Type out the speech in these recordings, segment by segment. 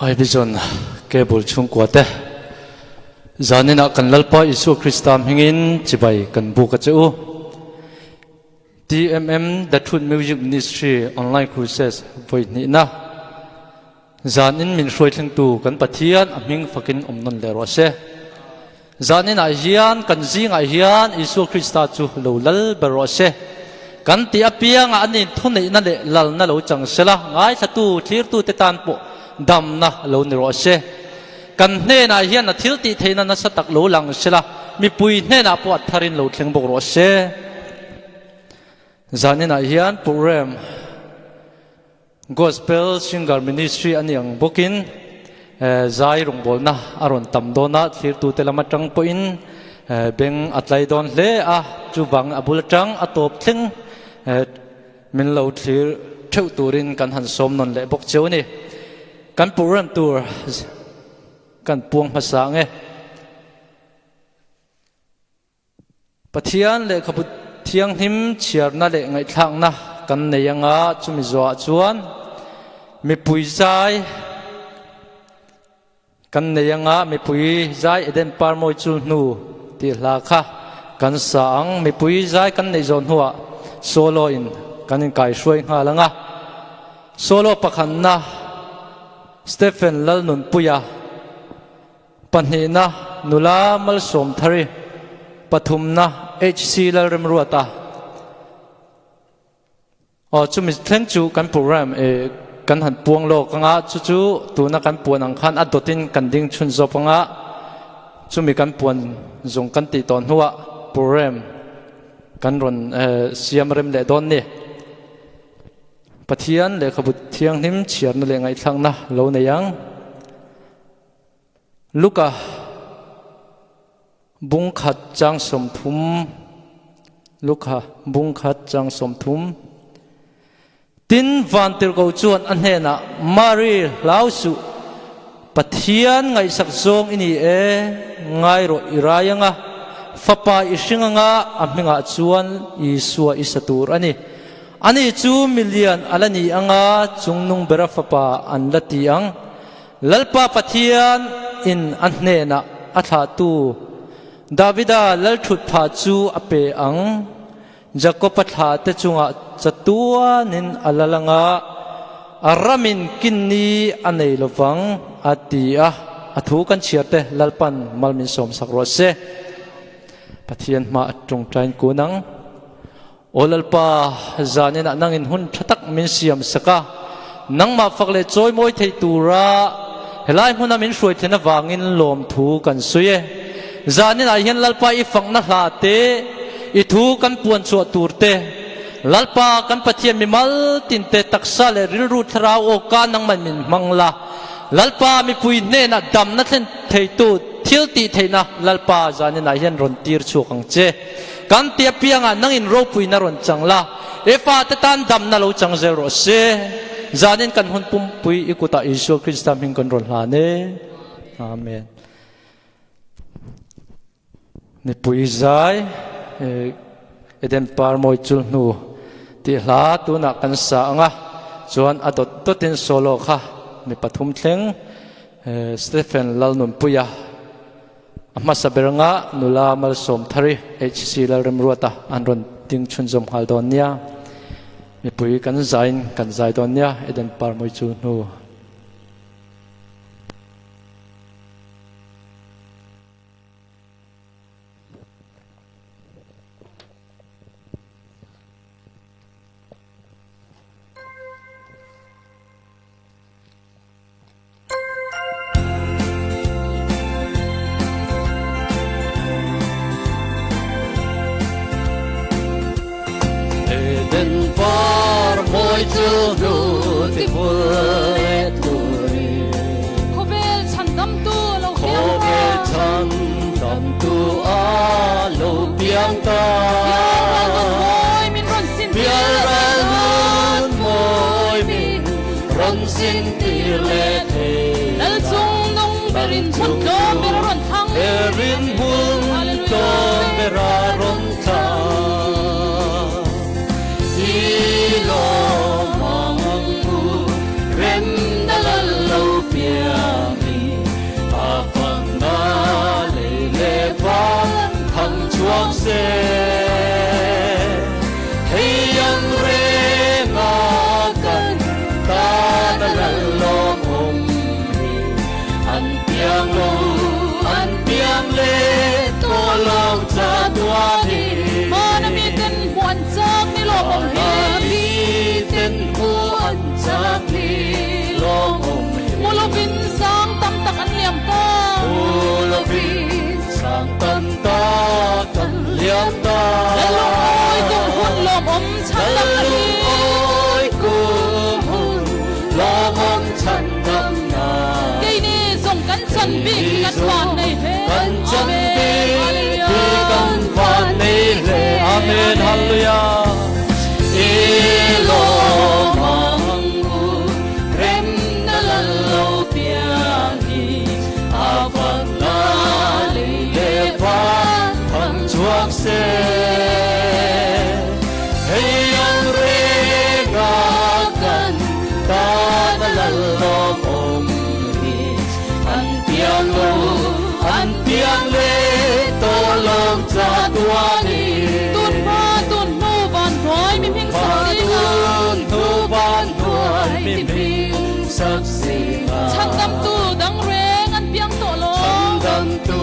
Aibizon Cable chhungkua te zaninah kan Lalpa Isua Krista hmingin chibai kan buk a che u. TMM The Truth Music Ministry Online Crusades vawi hnihna zanin min hruai thlengtu kan Pathian a hming fakin awm nawn leh rawh se. Zanin ah hian kan zingah hian Isua Krista chu lo lal ber rawh se. Kan tih apiangah an inthuneihna leh lalna lo chang sela, ngaithlatu, thlirtute tan pawh damna lo ni rawh se. Kan hnenah hian a thil tih theihna nasa tak lo lang sela, mipui hnenah pawh a tharin lo thleng bawk rawh se. Zaninah hian Program Gospel Singer Ministry a ni ang bawkin zai rawngbawlna a rawn tam dawn a, thlirtute lam atang pawhin beng a tlai dawn hle a, chuvang a bul atang a tawp thleng min lo thlir theuh turin kan han sawm nawn leh bawk cheu a ni. Kan program tur kan puang hmasa ang e. Pathian lehkhabu thianghlim chhiarna leh ngaihthlakna kan nei anga chumi zuah chuan mipui zai kan nei anga mipui zai Eden par mawi chul hnu tih hla kha kan sa ang. Mipui zai kan neih zawh hnuah solo in kan inkaihruai nghal anga solo pakhatna Stephen Lalnunpuia Pahnihna, Nula Malsawmthari, Pathumna, HC Lalremruata. Aw, chumi thleng chu kan program e kan han puang lawk anga, chu chu tuna kan puan ang khan a dawtin kan ding chhun zawp anga, chumi kan puan zawng kan tih tawh hnuah program kan rawn siam rem leh dawn ni. Pathian lehkhabu thianghlim chhiarna leh ngaihthlakna lo nei ang. Luka bung khat chang 30 Luka bung khat chang 30 Tin vantirhkoh chuan a hnenah Mari hlau suh Pathian ngaihsak zawng i ni e ngai rawh i rai anga fapa i hring anga a hmingah chuan Isua i sa tur a ni. Ani chu milian a la ni anga chungnung bera fapa an la ti ang. Lalpa Pathian in a hnenah a thlahtu Davida lalthutphah chu a pe ang. Jakob-a thlahte chungah chatuanin a lal anga a ramin kinni a nei lovang a ti a. A thu kan chhiarte Lalpan mal min sawmsak rawh se. Pathian hma a tawngtain kun ang. Aw Lalpa, zaninah nangin hun tha tak min siam sak a, nangmah fak leh chawimawi thei tura helai hmuna min hruai thlen avangin lawmthu kan sawi e. Zaninah hian Lalpa i fakna hla te, i thu kan puan chhuah tur te, Lalpa kan Pathian mimal tin te taksa leh rilru thlarau awka nangman min hmang la, Lalpa mipui hnenah damna thlen theitu thil tih theihna Lalpa zaninah hian rawn tir chhuak ang che. Kan ti apiangah nangin ropuina rawn chang la, i fate tan damna lo chang zel rawh se. Zanin kan hun pumpui i kutah Isua Krista hming kan rawn hlan e. Amen. Mipui zai Eden par mawi chul hnu tih hla tunah kan sa anga chuan a dawt dawtin solo kha mi pathum thleng Stephen Lalnunpuia A hmasa ber anga nula Malsawmthari HC Lalremruata an rawn ding chhunzawm nghal dawn nia. Mipui kan zaiin kan zai dawn nia Eden Parmawi chu hnu. Eden par mawi chu hnu ti vul leh turin Khawvel chhandamtu lo piang ta. Khawvel chhandamtu a lo piang ta. Pialral nun mawi min rawn sin tir Pialral nun mawi min rawn sin tir leh thei Lal chung nung berin hmun tlawm ber a rawn thlang. Berin hmun tlawm ber a rawn thlang. I lawm ang u, rem na lal lo piang. chan bik hi kan van nei hle. Kan chan Amen. bik hi Hallelujah. kan van nei hle. Amen. Hallelujah. I lawm ang u, remna lal lo piang hi, a fakna lei leh van thang chhuak se. Hei ang renga kan tana lal lawm awm hi, an piang lo, an piang leh tawh lawm chatuanin. Tun hma tun hnu van hnuai mi hming sak zinga. Tun hnu van hnuai mi hming sak zinga. Chhandamtu dang reng an piang tawh lo. Chhandamtu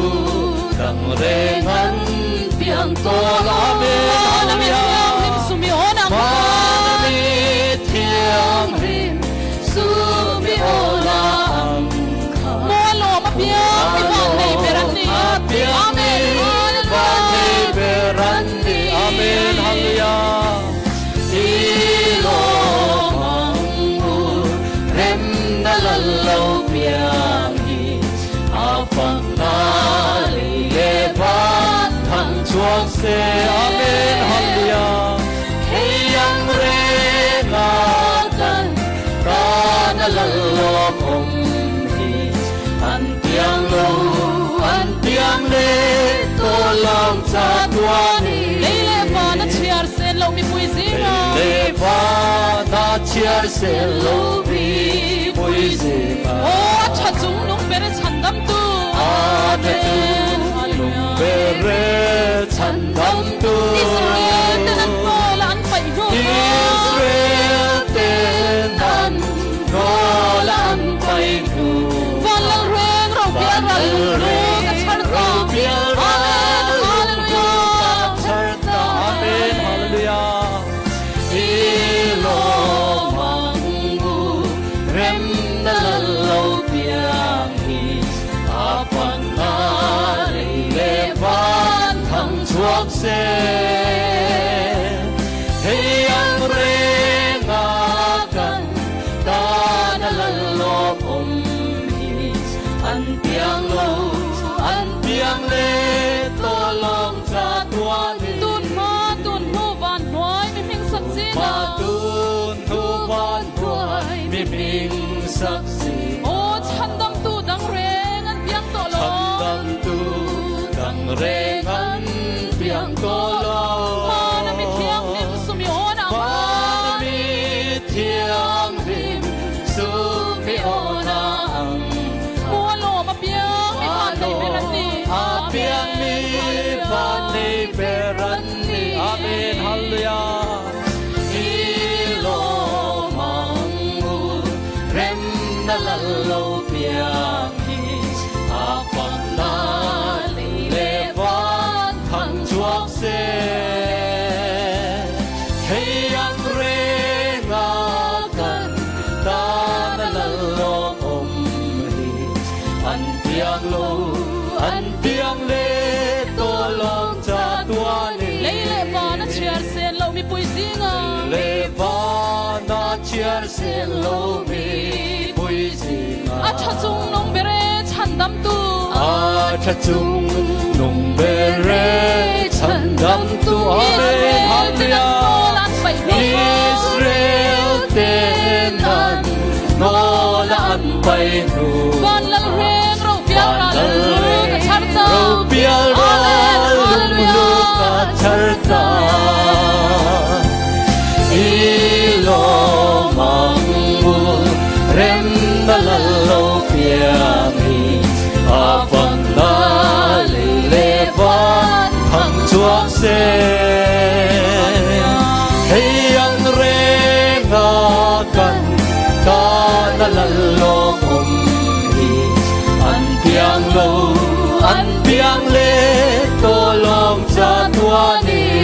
dang reng an piang tawh lo. Amen. Mana mi thianghlim sumi awn ang kha. Mana mi thianghlim sumi awn ang kha. Mualawm a piang mi van nei ber an ni. Amen. Hallelujah. Ber an ni. Amen. Hallelujah. I lawm ang u, remna lal lo piang hi, a fakna lei leh van thang chhuak se. Amen. Hallelujah. Hei ang renga kan tana lal lawm awm hi, an piang lo, an piang leh tawh lawng chatuanin. Lei leh van a chhiar sen loh mipui zinga. Lei leh van a chhiar sen loh mipui zinga. Aw, a tha chung nung ber e chhandamtu. A tha chung nung ber e chhandamtu. Israel ten an hnawl a an paih hnu kha. Israel ten an hnawl a an paih hnu. Van lal reng ro pial ral lunglu ka chhar ta. Amen. Hallelujah. Amen. Hallelujah. I lawm ang u, remna lal lo piang hi, a fakna lei leh van thang chhuak se. Hei ang renga kan tana lal lawm awm hi, an piang lo, an piang leh tawh lawng chatuanin. Tun hma tun hnu van hnuai mi hming sak zinga. Hma tun hnu van hnuai mi hming sak zinga. Aw, chhandamtu dang reng an piang tawh lo. Chhandamtu dang reng an piang tawh lo. Mana mi thianghlim sumi awn ang kha. Mana mi thianghlim sumi awn ang kha. Mualawm a piang mi van nei ber an ni. A piang mi van nei ber an ni. Amen. Hallelujah. I lawm ang u, remna lal lo piang hi, a fakna lei leh van thang chhuak se. Hei ang renga kan tana lal lawm awm hi, an piang lo, an piang leh tawh lawng chatuanin. Lei leh van a chhiar sen loh mipui zinga. Lei leh van a chhiar sen loh mipui zinga. A tha chung nung ber e chhandamtu. A tha chung nung ber e chhandamtu. Amen. Hallelujah. Israel ten an hnawl a an paih hnu. Van lal reng ro pial ral lunglu ka chhar ta. Ro pial ral lunglu ka chhar ta. I lawm ang u, remna lal lo piang hi, a fakna lei leh van thang chhuak se. Hei ang renga kan tana lal lawm awm hi, an piang lo, an piang leh tawh lawng chatuanin.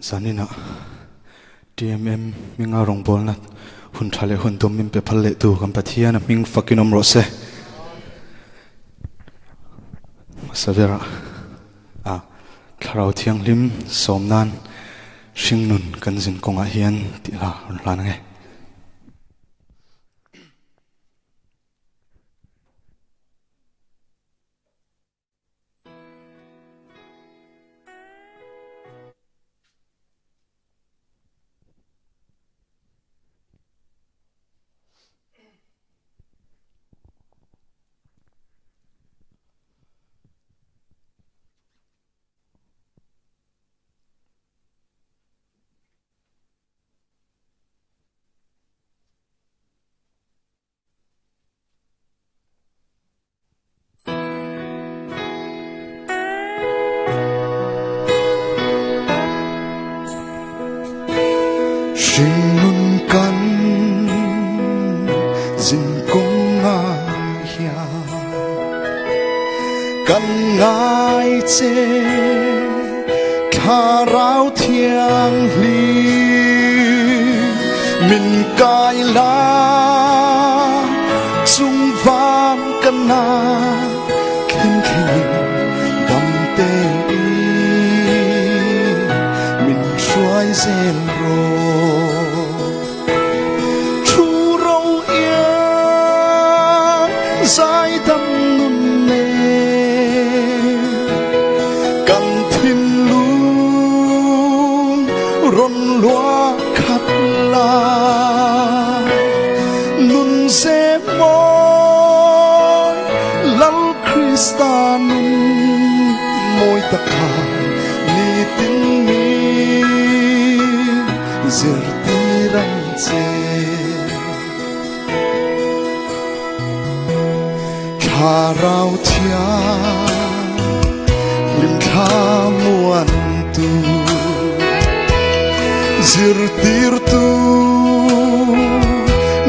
Zaninah TMM hminga rawngbawlna hun tha leh hun dawm min pe phal leh tu kan Pathian a hming fakin awm rawh se. Hmasa berah a Thlarau Thianghlim sawm nan hringnun kan zin kawngah hian tih hla rawn hlan ang e. Hringnun kan zin kawngah hian kan ngai che Thlarau Thianghlim min kai la chung van ka na thleng thlengin dam tein min hruai zel rawh. Thu ro iang zaidam nun nen kan thinlung rawn luah khat la nun ze mawi Lal Krista nun mawi takha nitin mi zirtir ang che. Thlarau thiang hlimthla muantu zirtirtu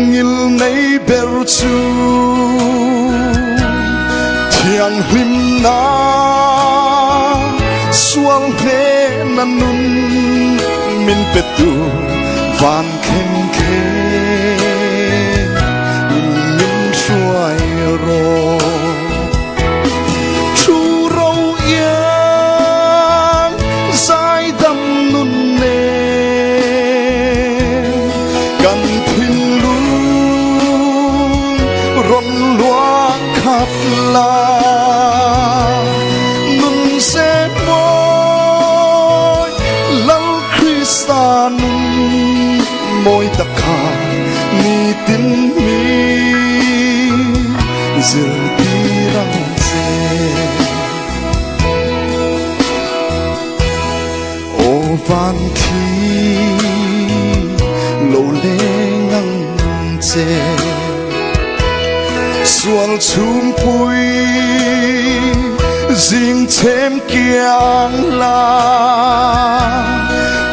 ngilnei ber chu thianghlimna sual hnena nun min petu van thleng thleng in min hruai rawh. Thu ro iang zaidam nun nen kan thinlung rawn luah khat la nun se mawi Lal Krista nun mawi tak kha nitin mi zirtir ang che. Aw van thli lo leng ang che Sual chhungpui zing chhem kiang la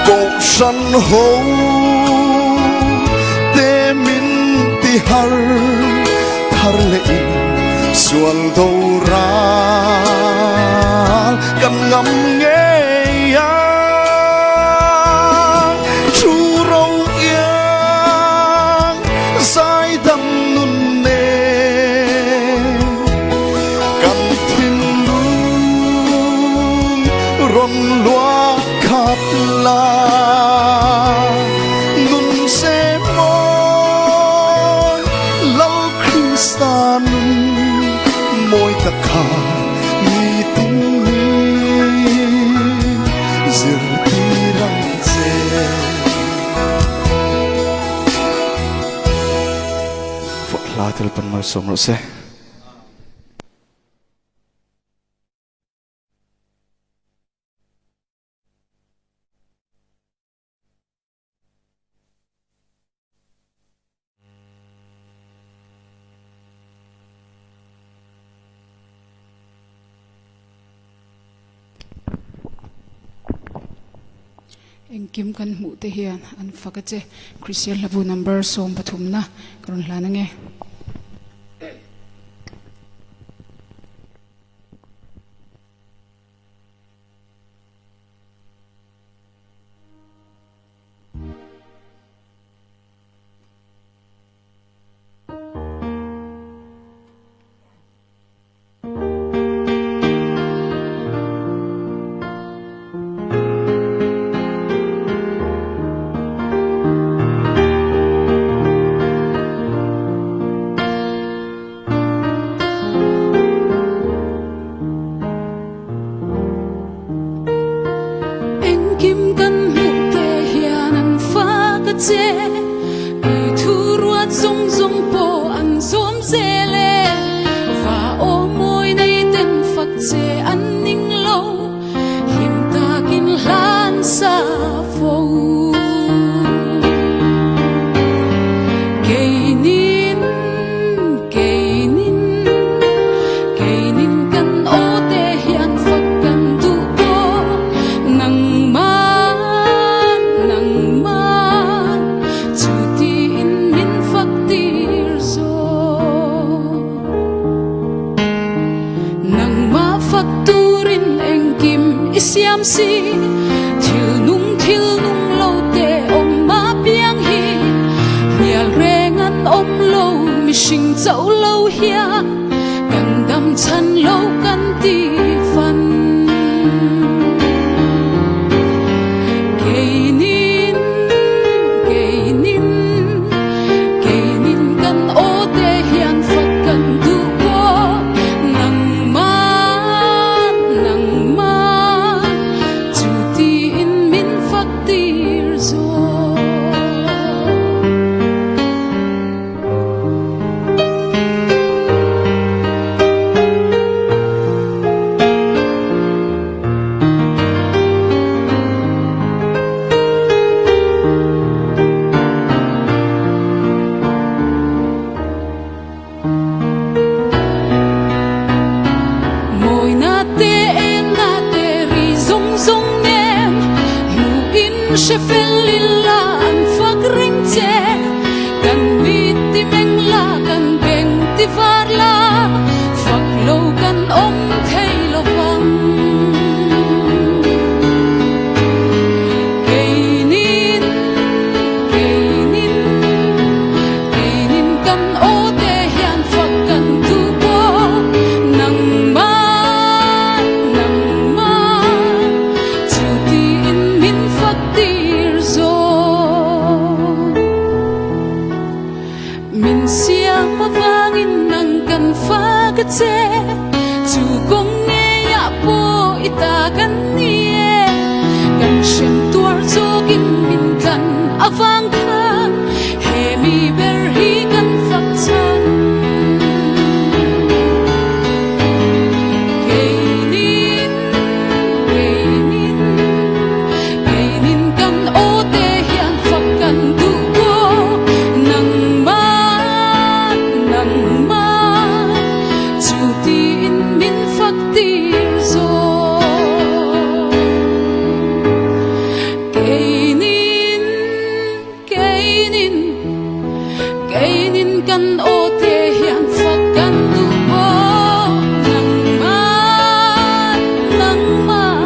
Kohhran ho te min ti har thar leh in sual do ral kan ngam ngei ang Thu ro iang zaidam nun nen kan thinlung rawn luah khat la nun se mawi Lal Krista nun mawi tak kha nitin mi zirtir ang che. Hla tel pan malsawm rawh se. Engkim kan hmuh te hian an fak a che. Kristian hlabu number 13 na ka rawn hlan ange. sa fo. Keinin, keinin, keinin kan aw te hian fak kan duh bawk. Nangman, nangman, chutiin min fak tir zawk. Nangmah fak turin engkim i siam si, thil nung thil nung lo te awm apiang hi, hnial reng an awm lo mihring chauh lo hian kan dam chhan lo kan ti fan. Keinin, keinin, keinin kan aw te hian fak kan duh bawk. Nangman, nangman, chu tiin min fak tir zawk. Mawina te engna te ri zawng zawng nen hmuh in hre fel ila an fak reng che. Kan mit ti meng la kan beng ti var la fak lo kan awm thei lo vang. Keinin, keinin, keinin kan aw te hian fak kan duh bawk. Nangmah, nangmah, chu tiin min fak tir zawk. Min siam avangin nang kan fak a che, chu kawng ngeiah pawh i ta kan ni e. Kan hrem tuar zawkin min tlan avang khan he mi ber hi kan fak chhan. Keinin, keinin, keinin kan aw te hian fak kan duh bawk. Nangmah, nangmah, chu tiin min fak tir zawk. Keinin, keinin, keinin kan aw te hian fak kan duh bawk. Nangmah, nangmah,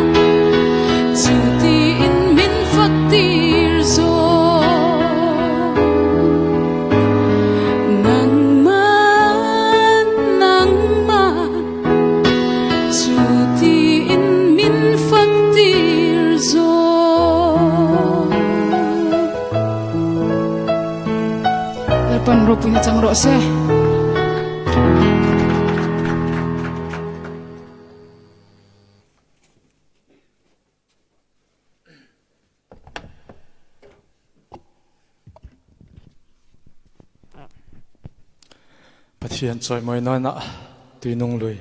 chu tiin min fak tir zawk. Nangmah, nangmah, chu tiin min fak tir zawk. Lalpan ropuina chang rawh se. Pathian chawimawi nana tuinung lui.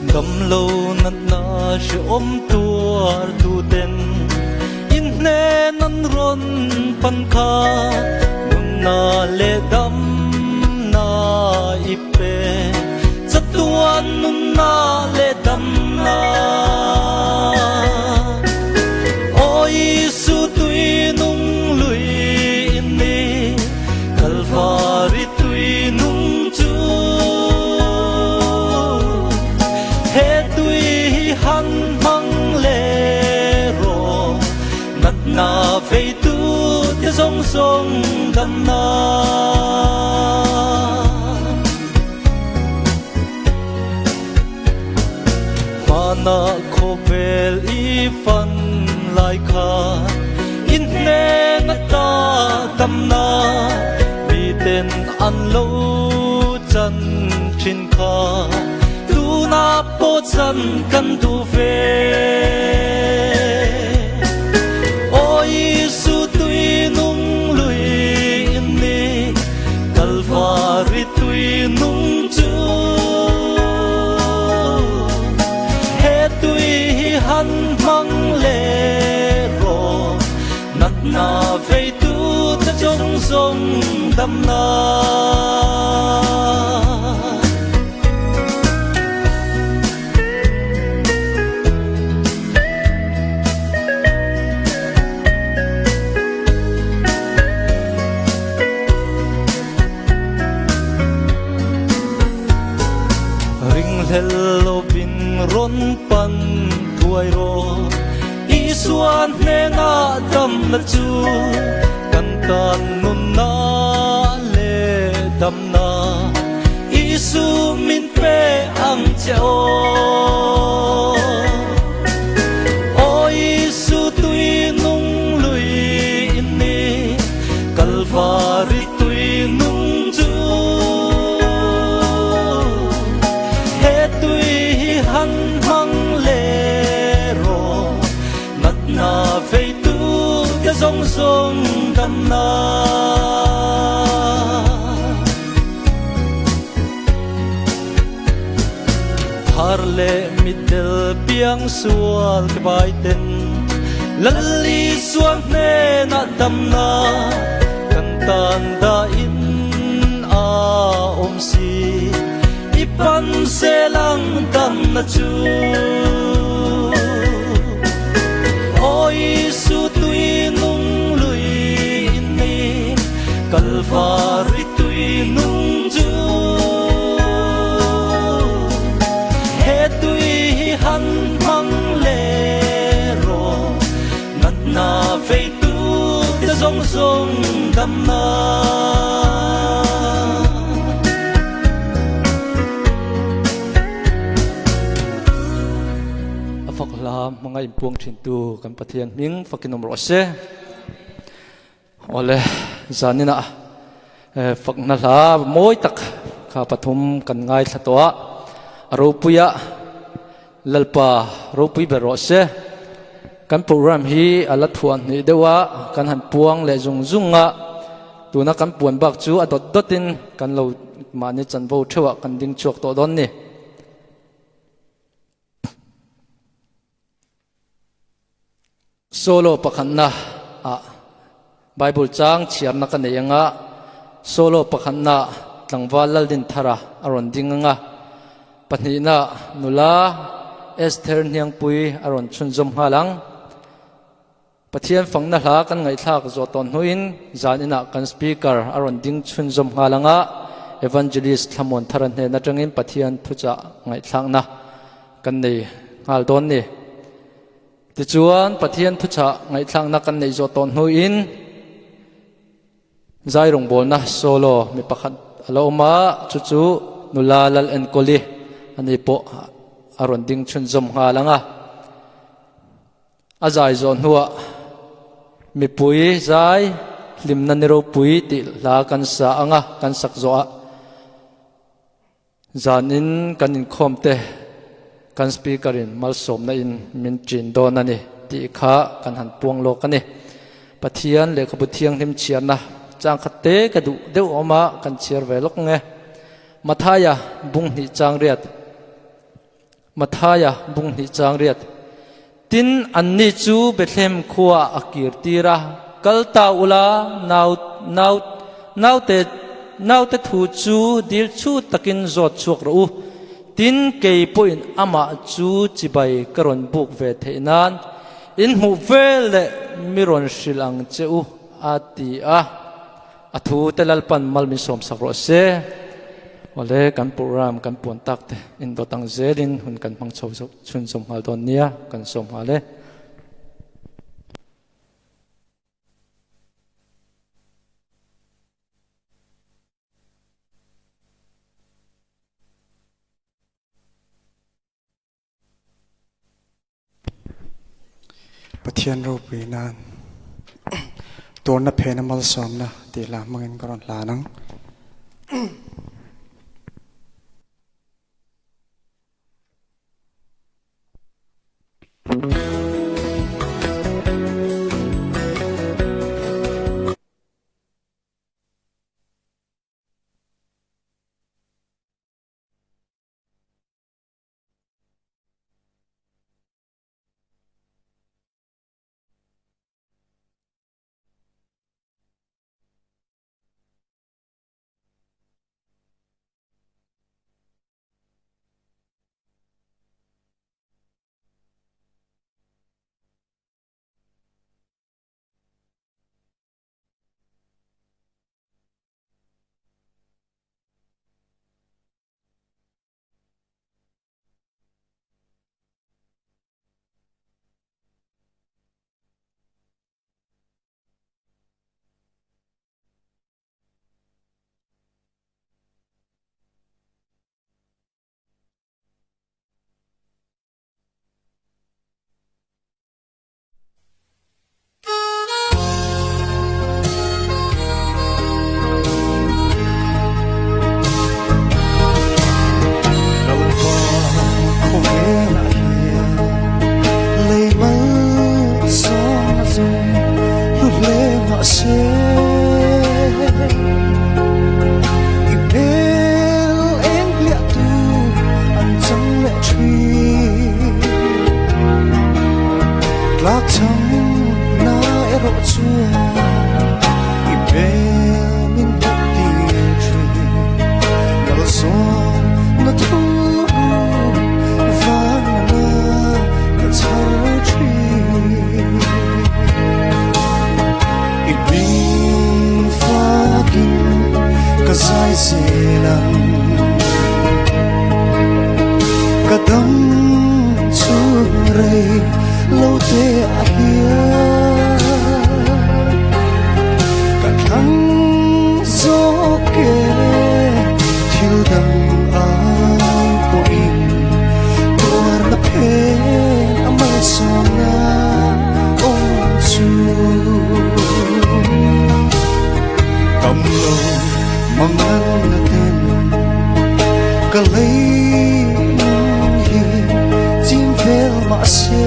Damlo natna hrehawm tuar tuten in hnen an rawn pan kha nunna leh damna i pe chatuan nunna leh damna. Aw Isu tui nung lui in ni Kalvari tui nung chu he tui hi han hmang le rawh natna vei tu te zawng zawng damna. Hmana khawvel i fan lai kha in hnen ata damna miten an lo chan thin kha tuna pawh chan kan duh ve. Aw Isu tui nung lui in ni, Kalvari tui nung chu. He tui hi han hmang leh rawh, natna veitu te zawng zawng damna. Ringhlel lovin rawn pan thuai rawh, Isua hnenah damna chu kan tan nunna leh damna. Isu min pe ang che aw. Aw Isu tui nung lui in ni, Kalvari tui nung chu. He tui hi han hmang leh rawh, natna veitu te zawng zawng damna. Thar leh mitdel piang sual ke bai ten Lal Isua hnenah damna kan tan dahin a awm si I pan selang damna chu Aw Isu tui nung lui in ni Kalvari tui nung chu He tui hi han hmang leh rawh Natna veitu te zawng zawng damna. A fak hla hmanga inpuang thintu kan Pathian hming fakin awm rawh se. Awle, zaninah fakna hla mawi tak kha pathum kan ngaithla tawh a, a ropuia Lalpa ropui ber rawh se. Kan program hi a la thuah hnih deuh a, kan han puang leh zung zung a, tuna kan puan bak chu a dawt dawtin kan lo mahni chanvo theuhah kan ding chhuak tawh dawn ni. Solo pakhatna ah Bible chang chhiarna ka nei anga, solo pakhatna tlangval Laldinthara a rawn ding anga, pahnihna nula Esther Hniangpui a rawn chhunzawm nghal ang. Pathian fangna hla kan ngaihthlak zawh tawn hnuin zan inah kan speaker a rawn ding chhunzawm nghal anga, Evangelist Thlamuan Thara hnen atangin Pathian thuchah ngaihthlakna kan nei nghal dawn ni. Tichuan, Pathian thuchah ngaihthlakna kan neih zawh tawh hnuin zai rawngbawlna solo mi pakhat a lo awm a, chu chu nula Lal Enkawli ani pawh a rawn ding chhunzawm nghal ang a. A zai zawh hnuah mipui zai hlimna ni ropui tih hla kan sa ang a, kan sak zawh ah. Zanin kan inkhawm te kan speaker in malsawmna in min ṭin dawn a ni tih kha kan han puang lawk a ni. Pathian lehkhabu thianghlim chhiarna changkhat te ka duh deuh awm a, kan chhiar ve lawk nge. Mathaia bung hnih chang riat Mathaia bung hnih chang riat Tin, anni chu Bethlehem khuaah a kir tir a, Kal ta ula, nau, nau, naute, naute thu chu dil chhut takin zawt chhuak rawh u. Tin, kei pawhin amah chu chibai ka rawn buk ve theih nan in hmuh vel leh mi rawn hrilh ang che u, a ti a. A thu te Lalpan mal min sawmsak rawh se. Awle kan program kan puan tak te in dawt ang zelin hun kan hmang chho chhunzawm nghal dawn nia kan sawm nghal e. Pathian ropui nan tuarna phena malsawmna tih hla hmangin ka rawn hlan ang. zel ang. Ka dam chhung rei lo te ah hian ka thlang zawk e, thil dang ai pawhin tuarna phen a malsawmna awm chu. Tam lo mangan na ten ka lei nung hi chim vel mah se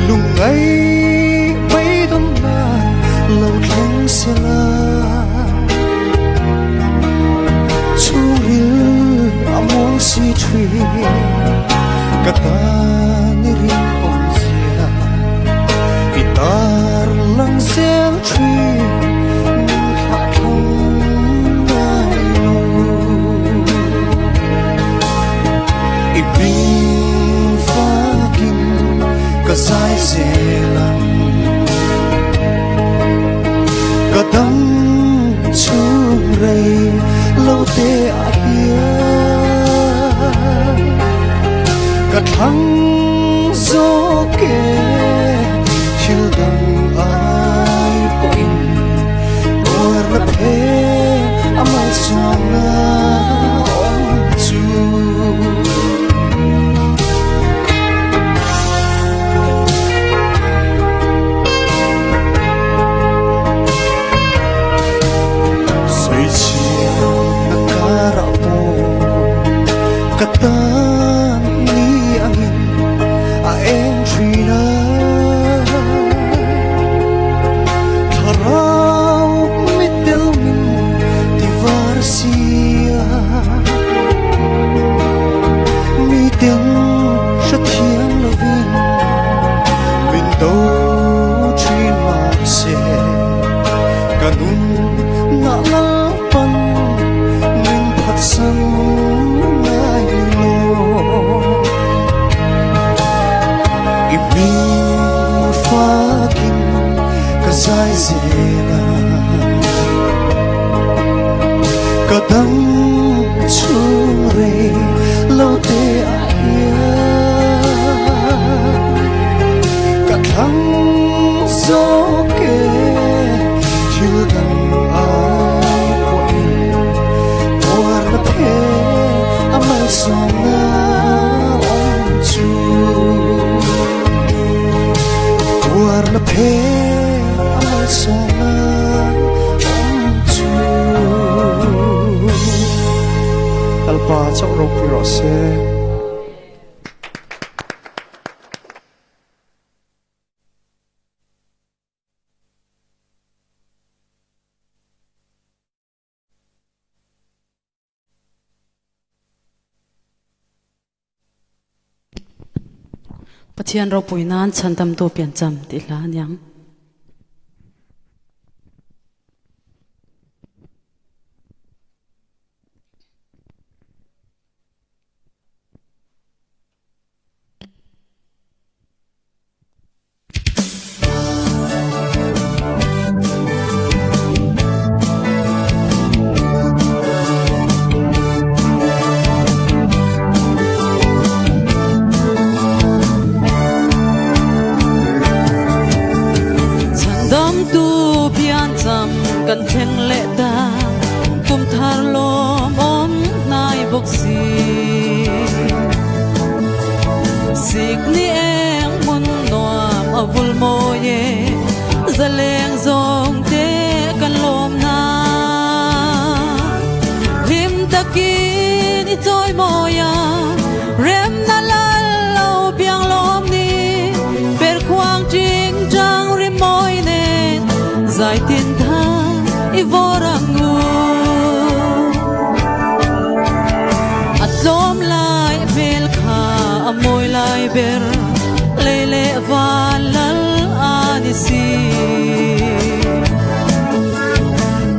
lungngai beidawng na lo thleng se la chhungril a muang si thin ka tan i rinawm zia i tar lang zel thin min thlah thlang ngai lo. I hming fakin ka zai zel ang ka dam chhung rei lo te ah hian ka thlang zawk e thil dang ai pawhin tuarna phe a malsawmna awm chu. Sawichhiatna karah pawh ka tan ni angin a eng thin a, thlarau mittel min ti var sia, miten hrethiam lovin min do thin mahse ka nun na lalpan min phatsan ngai lo. I hming fakin ka zai zel a, ka dam chhung rei lo te ah hian ka thlang zawk e thil dang ai pawhin tuarna phe a malsawmna awm chu. Tuarna phe a malsawmna awm chu. Lalpa chauh ropui rawh se. Pathian ropui nan chhandamtu piancham tih hla aniang. Chhandamtu piancham kan thleng leh ta, kum thar lawmawm hnai bawk si. Sikni eng hmun nuam a vul mawi e, zaleng zawng te kan lawm na. Hlim takin i chawi mawi a, remna lal lo piang lawm ni. Per khuang ching chang ri mawi nen, zai tin than i vawr ang u. A tlawm lai hmel kha a mawi lai ber, lei leh van lal a ni si.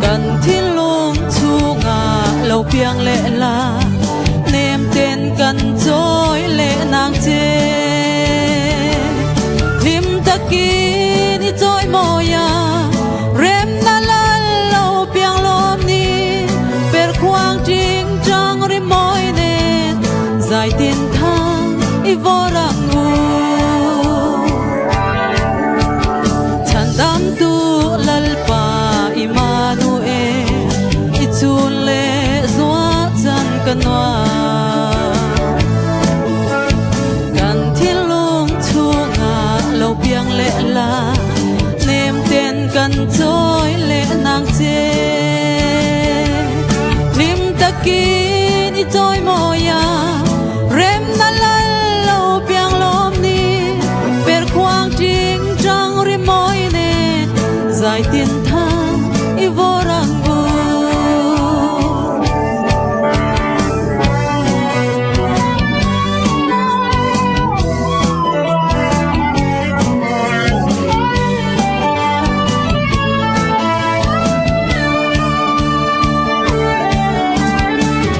Kan thinlung chhungah lo piang leh la, nem ten kan chawi leh nang che. Hlim takin i chawi mawi a, remna lal lo ka nuam. Kan thinlung chhungah lo piang leh la, nem ten kan chawi leh nang che. Hlim takin i chawi mawi a, remna lal lo piang lawm ni. Per khuang ting tang ri mawi nen, zai tin thang i vawr ang u.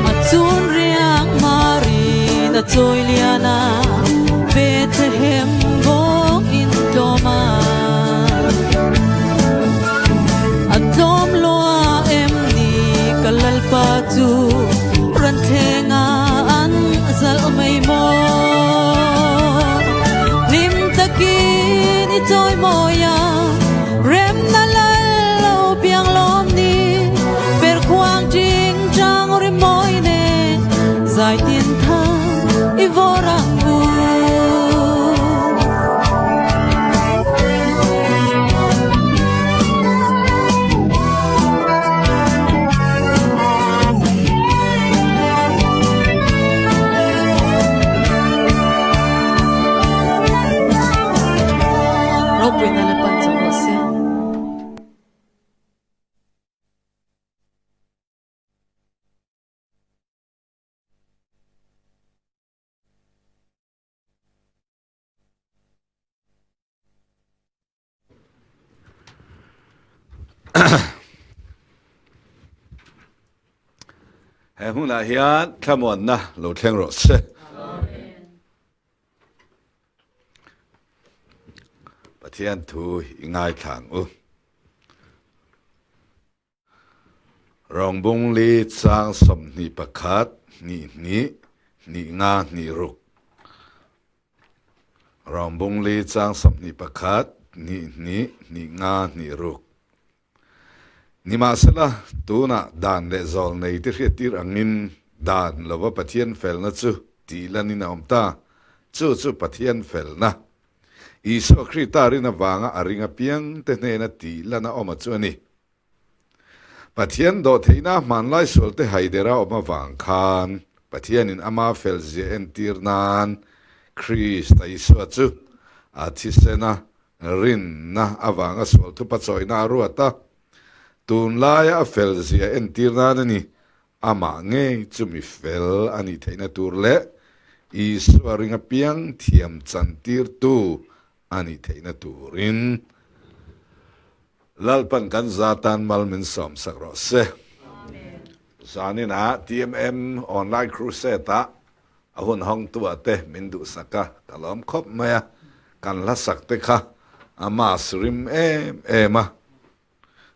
A chun riang Marin a chawi lian a, Bethlehem bawk in tlawm a. A tlawm lua em ni ka Lalpa chu ran thleng a an zalh mai maw? Hlim takin i chawi mawi a, remna lal lo piang lawm ni, per khuang ting tang ri mawi nen, zai tin thang i vawr ang u. Ropuina le pan chang rawh se. He hunah hian thlamuanna lo thleng rawh se. Pathian thu i ngaithla ang u. Rawngbung li chang 21, hnih hnih, hnih nga, hnih ruk. Rawngbung li chang 21, hnih hnih, hnih nga, hnih ruk. Nimahsela, tunah dan leh zawl nei te hriattir angin dan lova Pathian felna chu tih lan in a awm ta. Chu chu Pathian felna. Isua Krista rin avanga a ring apiang te hnena tih lan a awm a chu a ni. Pathian dawhtheihna hmanlai sualte haidera awm avang khan Pathianin ama felzia entir nan Krista Isua chu a thisena rinna avanga sual thupa chawihna a ruat a. Tunlaia a felzia entir nan a ni. Amah ngei chu mi fel a nih theihna tur leh Isua ring apiang thiam chantirtu a nih theihna turin Lalpan kan zatan mal min sawmsak rawh se. Zaninah TMM Online Crusade-ah a hun hawngtuah te min duhsak a, ka lawm khawp mai a, kan hlasak te kha a mass rim em em a.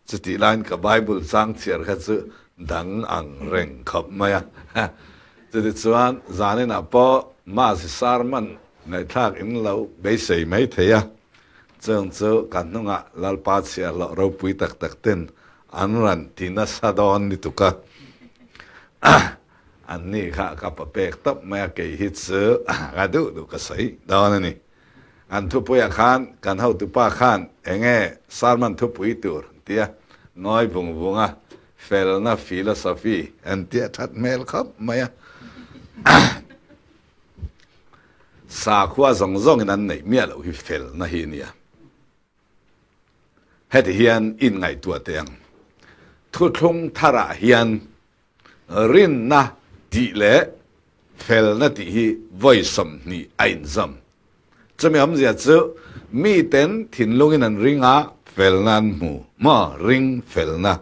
Chutih laiin ka Bible chang chhiar kha chu dang ang reng khawp mai a. Chutichuan zaninah pawh Mass sermon ngaihthlak in lo beisei mai thei a. Chung chu ka hnungah Lalpa chhiahhlawh ropui tak tak ten an rawn ti nasa dawn ni tuk a. Anni kha ka pa pek tawp mai a, kei hi chu ka duh duh ka sawi dawn a ni. An thupuiah khan kan hotupa khan eng nge sermon thupui tur tia ngawi vung vung a, felna philosophy an tia that hmel khawp mai a. Sakhua zawng zawngin an neih miah loh hi felna hi nia. Heti hian inngaihtuah teh ang. Thuthlung tharah hian rinna tih leh felna tih hi vawi 20 a inzawm. Chumi awmzia chu miten thinlungin an ring a, felna an hmu maw? Ring felna.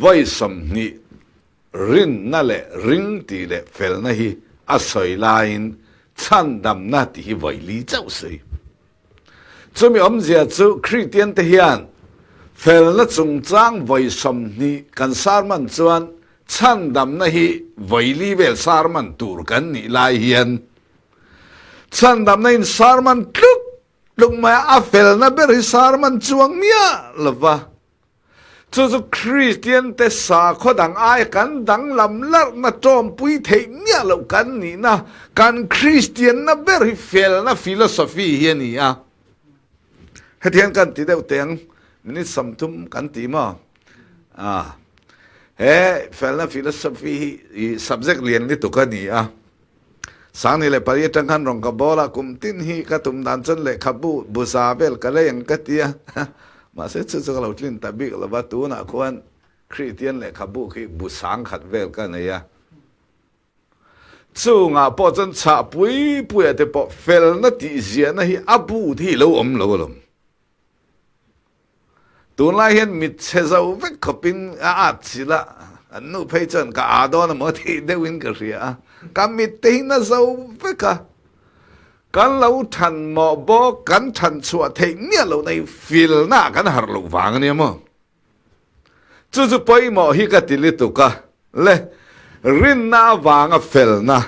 Vawi 20 Rinna leh ring tih leh felna hi a sawi laiin chhandamna tih hi vawi li chauh sawi. Chumi awmzia chu Kristiante hian felna chungchang vawi 20 kan sarman chuan chhandamna hi vawi li vel sarman tur kan nih lai hian chhandamna in sarman tluk tluk mai a, a felna ber hi sarman chuang miah lova. Chu chu Kristian te sakhaw dang aia kan danglam larhna tawmpui theih miah loh kan nihna, kan Kristianna ber hi felna philosophy hi a ni a. Hetiang kan ti deuh teh ang, minute 30 kan ti maw? Ah, he felna philosophy hi i subject lian lutuk a ni a. 2004 atang khan rawn ka bawl a, kum tin hi ka tum dan chuan lehkhabu bu za vel ka lei ang ka ti a, mahse chu chu ka lo tlin ta bik lo va, tunah khuan Kristian lehkhabu khi bu 1000 vel ka nei a, chungah pawh chuan chhah pui puia te pawh felna tih ziahna hi a bu te hi lo awm lo alawm. Tunlai hian mit chhe zo vek khawpin a at chilh a, an nu phei chuan ka aa dawn emaw tih deuhin ka hria a, ka mit te hi na zo vek a, kan lo than mawh bawk, kan than chhuah theih miah lohna hi filna ah kan harh loh vang a nia maw? Chu chu pawimawh hi ka ti lutuk a, le rinna avanga felna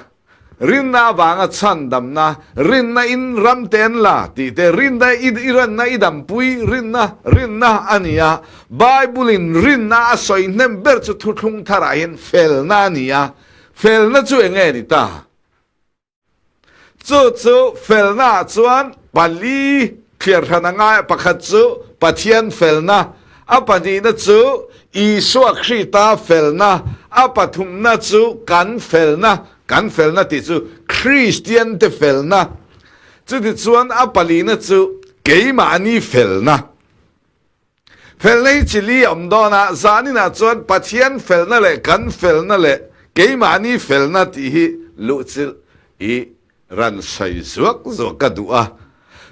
Rinna avanga chhandamna, rinna in ram te an la tih te, rinna i i ranna i dampui, rinna, rinna a ni a. Bible in rinna a sawi hnem ber chu thuthlung tharah hian felna a ni a. Felna chu eng nge ni ta? Chu chu felna ah chuan pali thliar hran a ngai a, pakhat chu Pathian felna, a pahnihna chu Isua Krista felna, a pathumna chu kan felna, kan felna tih chu Kristiante felna, chutichuan a palina chu keimahni felna. Felna hi chi li a awm dawn a, zaninah chuan Pathian felna leh kan felna leh keimahni felna tih hi luhchilh i Ran sawi zuak zuak ka duh a.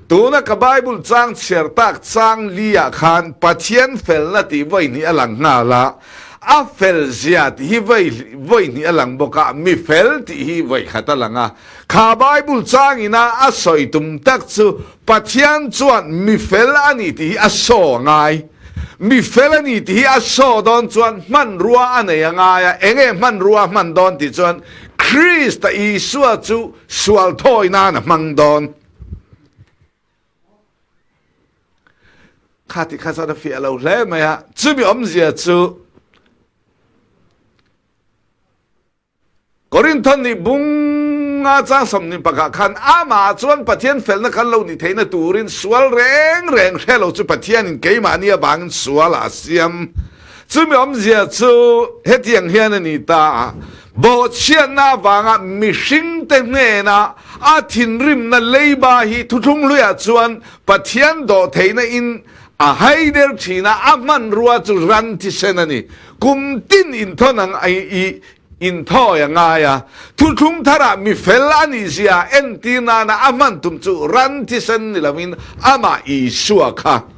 Tuna ka Bible chang chhiar tak chang li ah khan Pathian felna tih vawi hnih a lang nghal a, a fel zia tih hi vawi vawi hnih a lang bawk a, mi fel tih hi vawi khat a lang a. Kha Bible chang ina a sawi tum tak chu Pathian chuan mi fel a ni tih hi a saw a ngai. Mi fel a ni tih hi a saw dawn chuan hmanrua a nei a ngai a, enge hmanrua a hman dawn tih chuan Krista Isua chu sual thawi nan a hmang dawn. Kha ti kha chuan a fiah lo hle mai a, chumi awmzia chu Korinthon nih bunga chang 21 khan amah chuan Pathian felna kan lo ni theihna turin sual reng reng hre lo chu Pathianin keimahni avangin sual a siam. Chumi awmzia chu hetiang hian a ni ta a, Bawhchhiatna avanga mihringte hnena a thinrimna leiba hi thuthlung hluiah chuan Pathian dawhtheihna in a haider thin a, a hmanrua chu ran thisen a ni. Kum tin inthawn ang i inthawi a ngai a, thuthlung tharah mi fel a nih zia entir nana a hman tum chu ran thisen ni loin amah Isua kha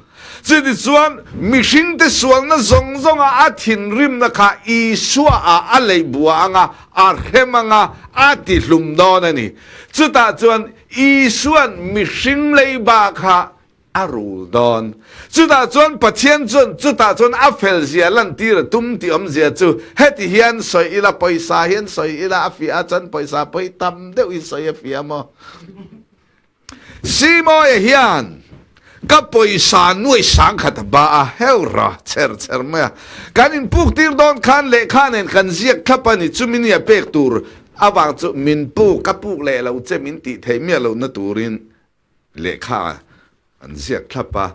Chutichuan, mihringte sualna zawng zawnga a thinrimna kha Isua-ah a lei bua ang a, a hrem ang a, a tihlum dawn a ni. Chutah chuan Isua'n mihring leiba kha a rul dawn. Chutah chuan Pathian chuan chutah chuan a felzia lantir a tum tih awmzia chu heti hian sawi ila, pawisa hian sawi ila, a fiah a chuan pawisa pawi tam deuhin sawi a fiah maw? Simawia hian ka pawisa nuai 1000 a ba a, heu ra cher cher mai a. Kan inpuk tir dawn khan lehkha nen kan ziak thlap a ni, chumi nia pek tur avang chu min puk, ka puk leh lo che min tih theih miah lohna turin lehkha an ziak thlap a,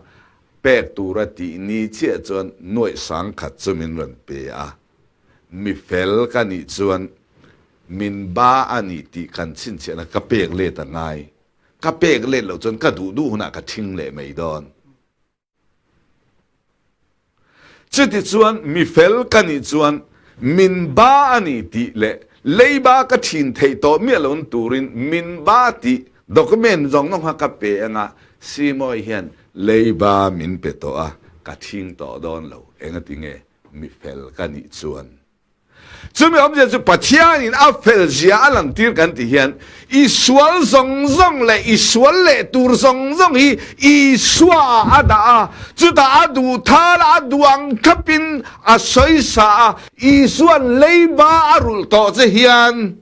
pek tura tih ni chiah chuan nuai 1000 chu min rawn pe a. Mi fel ka nih chuan min ba a ni tih kan chhinchhiahna ka pek let a ngai. Ka pek let loh chuan ka duh duh hunah ka thing leh mai dawn. Chutichuan mi fel ka nih chuan min ba a ni tih leh leiba ka thin theih tawh miah lo'n turin min ba tih document zawng nawng kha ka pe anga Simawi hian leiba min pe tawh a, ka thing tawh dawn lo. Engati nge? Mi fel ka nih chuan chumi awmzia chu Pathianin a fel zia a lantir kan tih hian i sual zawng zawng leh i sual leh tur zawng zawng hi Isua ah a dah a, chutah a duh thal a, a duh ang thlapin a sawisa a, Isua'n leiba a rulh tawh che hian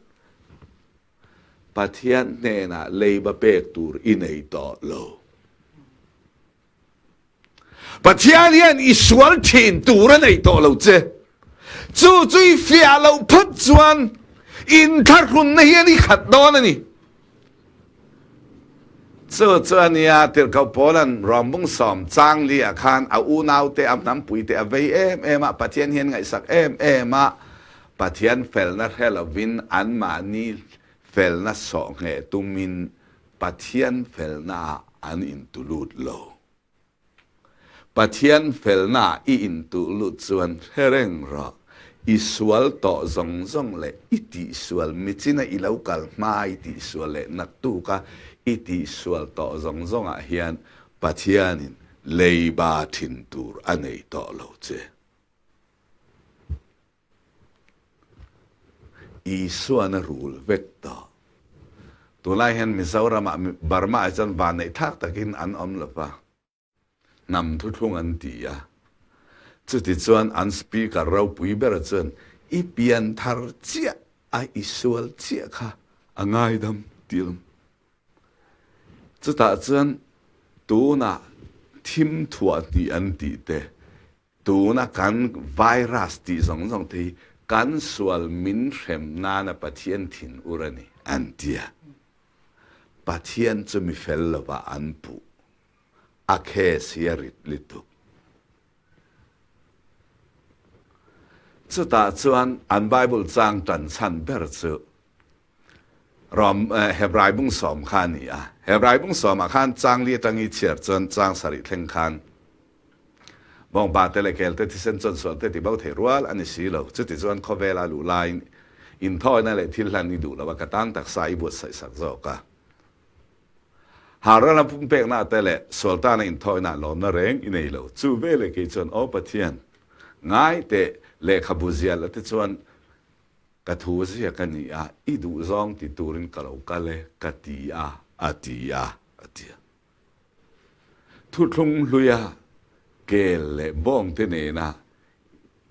Pathian hnenah leiba pek tur i nei tawh lo. Pathian hian i sual thin tur a nei tawh lo che. Chu chu i fiah loh phawt chuan inthlahrunna hian i khat dawn a ni. Chu chu a nia, Tirhkoh Paula'n Rawmbung sawm chang li ah khan a unaute, a hnampuite a vei em em a, Pathian hian ngaihsak em em a, Pathian felna hre lovin anmahni felna sawh ngheh tumin Pathian felna ah an intulut lo. Pathian felna i intuh lut chuan hre reng rawh, i sual tawh zawng zawng leh i tihsual michina i lo kal hma i tihsual leh naktuka i tihsual tawh zawng zawngah hian Pathianin leiba thin tur a nei tawh lo che. Isuan a rul vek tawh. Tunlai hian Mizoramah Burma ah chuan vanneih thlak takin an awm lo va, hnam thuthlung an ti a. Chutichuan an speaker ropui ber chuan i pian thar chiah a i sual chiah kha a ngaidam ti a awm. Chutah chuan tunah thim thuah hnih an tih te, Tuna kan virus tih zawng zawng te hi kan sual min hrem nana Pathian thin ur a ni an tia. Pathian chu mi fel lovah an puh. A case hi a rit lutuk. Chutah chuan an Bible chang tan chhan ber chu Rom Hebrai bung sawm kha a ni a. Hebrai bung sawmah khan chang li atangi chhiar chuan chang sarih thleng khan Bawngpa te leh kel te thisen chuan sual te ti bo thei rual a ni si lo. Chuti chuan khawvela luh laiin inthawina leh thil hlan i duh lo a, ka tan taksa i buatsaih sak zawk a. Harana pumpekna te leh sual tana inthawina lawmna reng i nei lo. Chu veleh kei chuan, Aw Pathian, ngai teh lehkhabu zial a te chuan ka thu ziak a ni a, i duhzawng ti turin ka lo kal e, ka ti a, a ti a, a ti a. Thuthlung hluia kel leh bawngte nena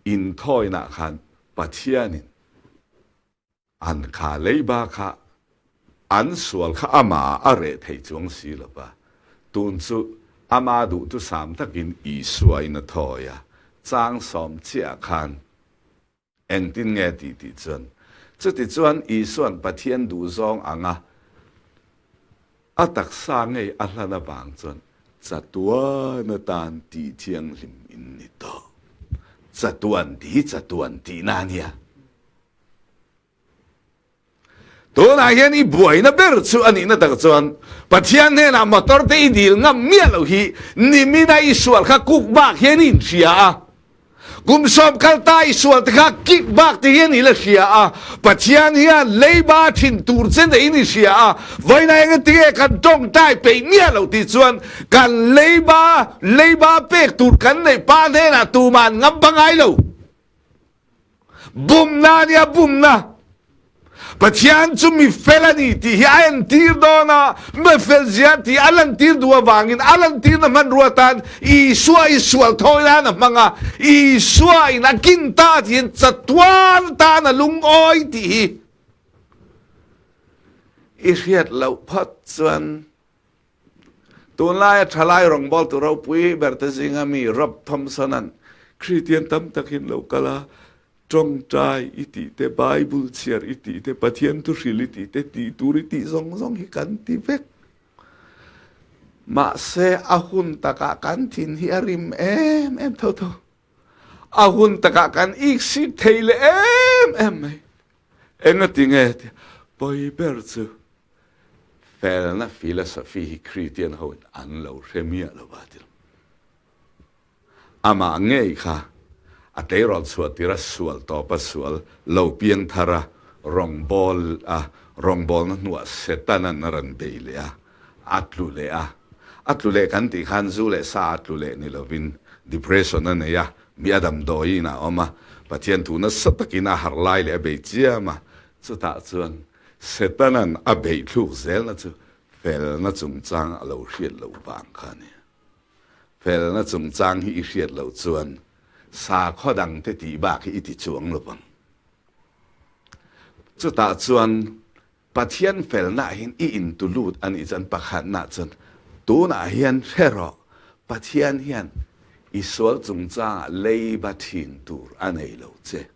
inthawinah khan Pathianin an kha leiba kha an sual kha amah a reh thei chuang si lo va, tun chu ama duhthusam takin Isua in a thawi a, chang sawm chiah khan Engtin nge tih tih chuan? Chutichuan Isua'n Pathian duhzawng anga a taksa ngei a hlan avang chuan chatuan atan tih thianghlim in ni tawh. Chatuan tih hi chatuan tihna a nia. Tunah hian i buaina ber chu a nihna tak chuan Pathian hnenah motor te i dil ngam miah loh hi nimina i sual kha kuk bak hian i inhria a. Kum sawm kal ta i sual te kha kik bak te hian i la hria a. Pathian hian leiba thin tur che neiin i hria a. Vawiin engatinge kan tawngtai peih miah loh tih chuan kan leiba leiba pek tur kan neih pa hnenah tuman ngam pangai lo. Bumna a nia bumna. Pathian chu mi fel a ni tih hi a entir dawn a, mi fel zia tih a lantir duh avangin a lantirna hmanrua atan Isua i sual thawi nan a hmang a, Isua in a kin ta tiin chatuan tan a lungawi tih hi i hriat loh phawt chuan Tunlaia thalai rawngbawltu ropui berte zinga mi Rob Thompson-a'n Kristian tam takin lo kal a, tawngtai i tih te, Bible chhiar i tih te, Pathian thuhril i tih te, tih tur i tih zawng zawng hi kan ti vek. Mahse, a hun takah kan thin hi a rim em em tho tho. A hun takah kan iksik thei leh em em mai. Engati nge tia pawi ber chu Felna philosophy hi Kristian ho in an lo hre miah lo va ti lo. Amah ngei kha a tleirawl chhuah tir a sual tawp a sual lo piang thar a rawngbâwl a rawngbâwlna hnuah Setanan a rawn bei leh a, a tlu leh a. A tlu leh kan tih khan zu leh sa a tlu leh ni lovin depression a nei a, mi a damdawiin a awm a, Pathian thu nasa takin a harh lai leh a bei chiam a, chutah chuan Setanan a beih thluk zelna chu felna chungchang a lo hriat loh vang kha a ni. Felna chungchang hi i hriat loh chuan sakhaw dangte tih bak hi i ti chuang lo vang. Chutah chuan Pathian felnaah hian i intu lut a nih chuan pakhatnaah chuan tunah hian hre rawh, Pathian hian. I sual chungchangah leiba thin tur a nei lo che.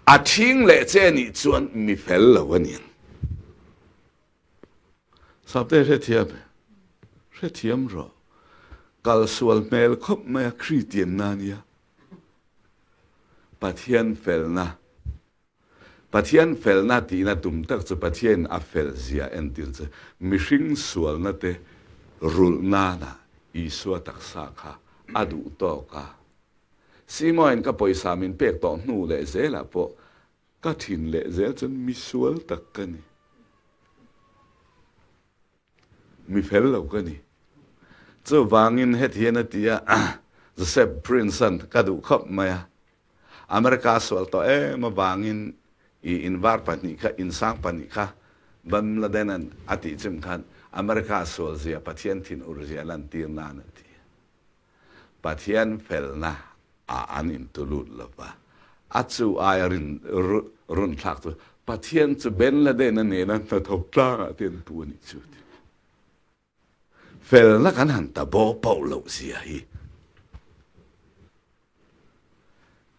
A thing leh che nih chuan mi fel lo a niang. Sapte hrethiam e. Hrethiam rawh. Kal sual hmel khawp mai a Kristian na nia. Pathian felna Pathian felna tihna tum tak chu Pathianin a fel zia entir chu mihring sualna te rulh nana Isua taksa kha a duh tawk a. Simoin ka pawisa min pek tawh hnu leh zelah pawh ka thin leh zel chuan misual tak ka ni. Mi fel lo ka ni. Chuvangin heti hian a ti a, Joseph Prince-a'n ka duh khawp mai a, America sual tawh em avangin i invar pahnih kha, insang pahnih kha Bin Laden-a'n a tih chim khan America sual zia, Pathian thinur zia lantir nan a ti. Pathian felna ah an intulut lova, a chu aia rin runthlak chu Pathian chu Ben Laden-a nena hnathawk tlangah te an pu a nih chu ti. Felna kan han ta bo pauh loh zia hi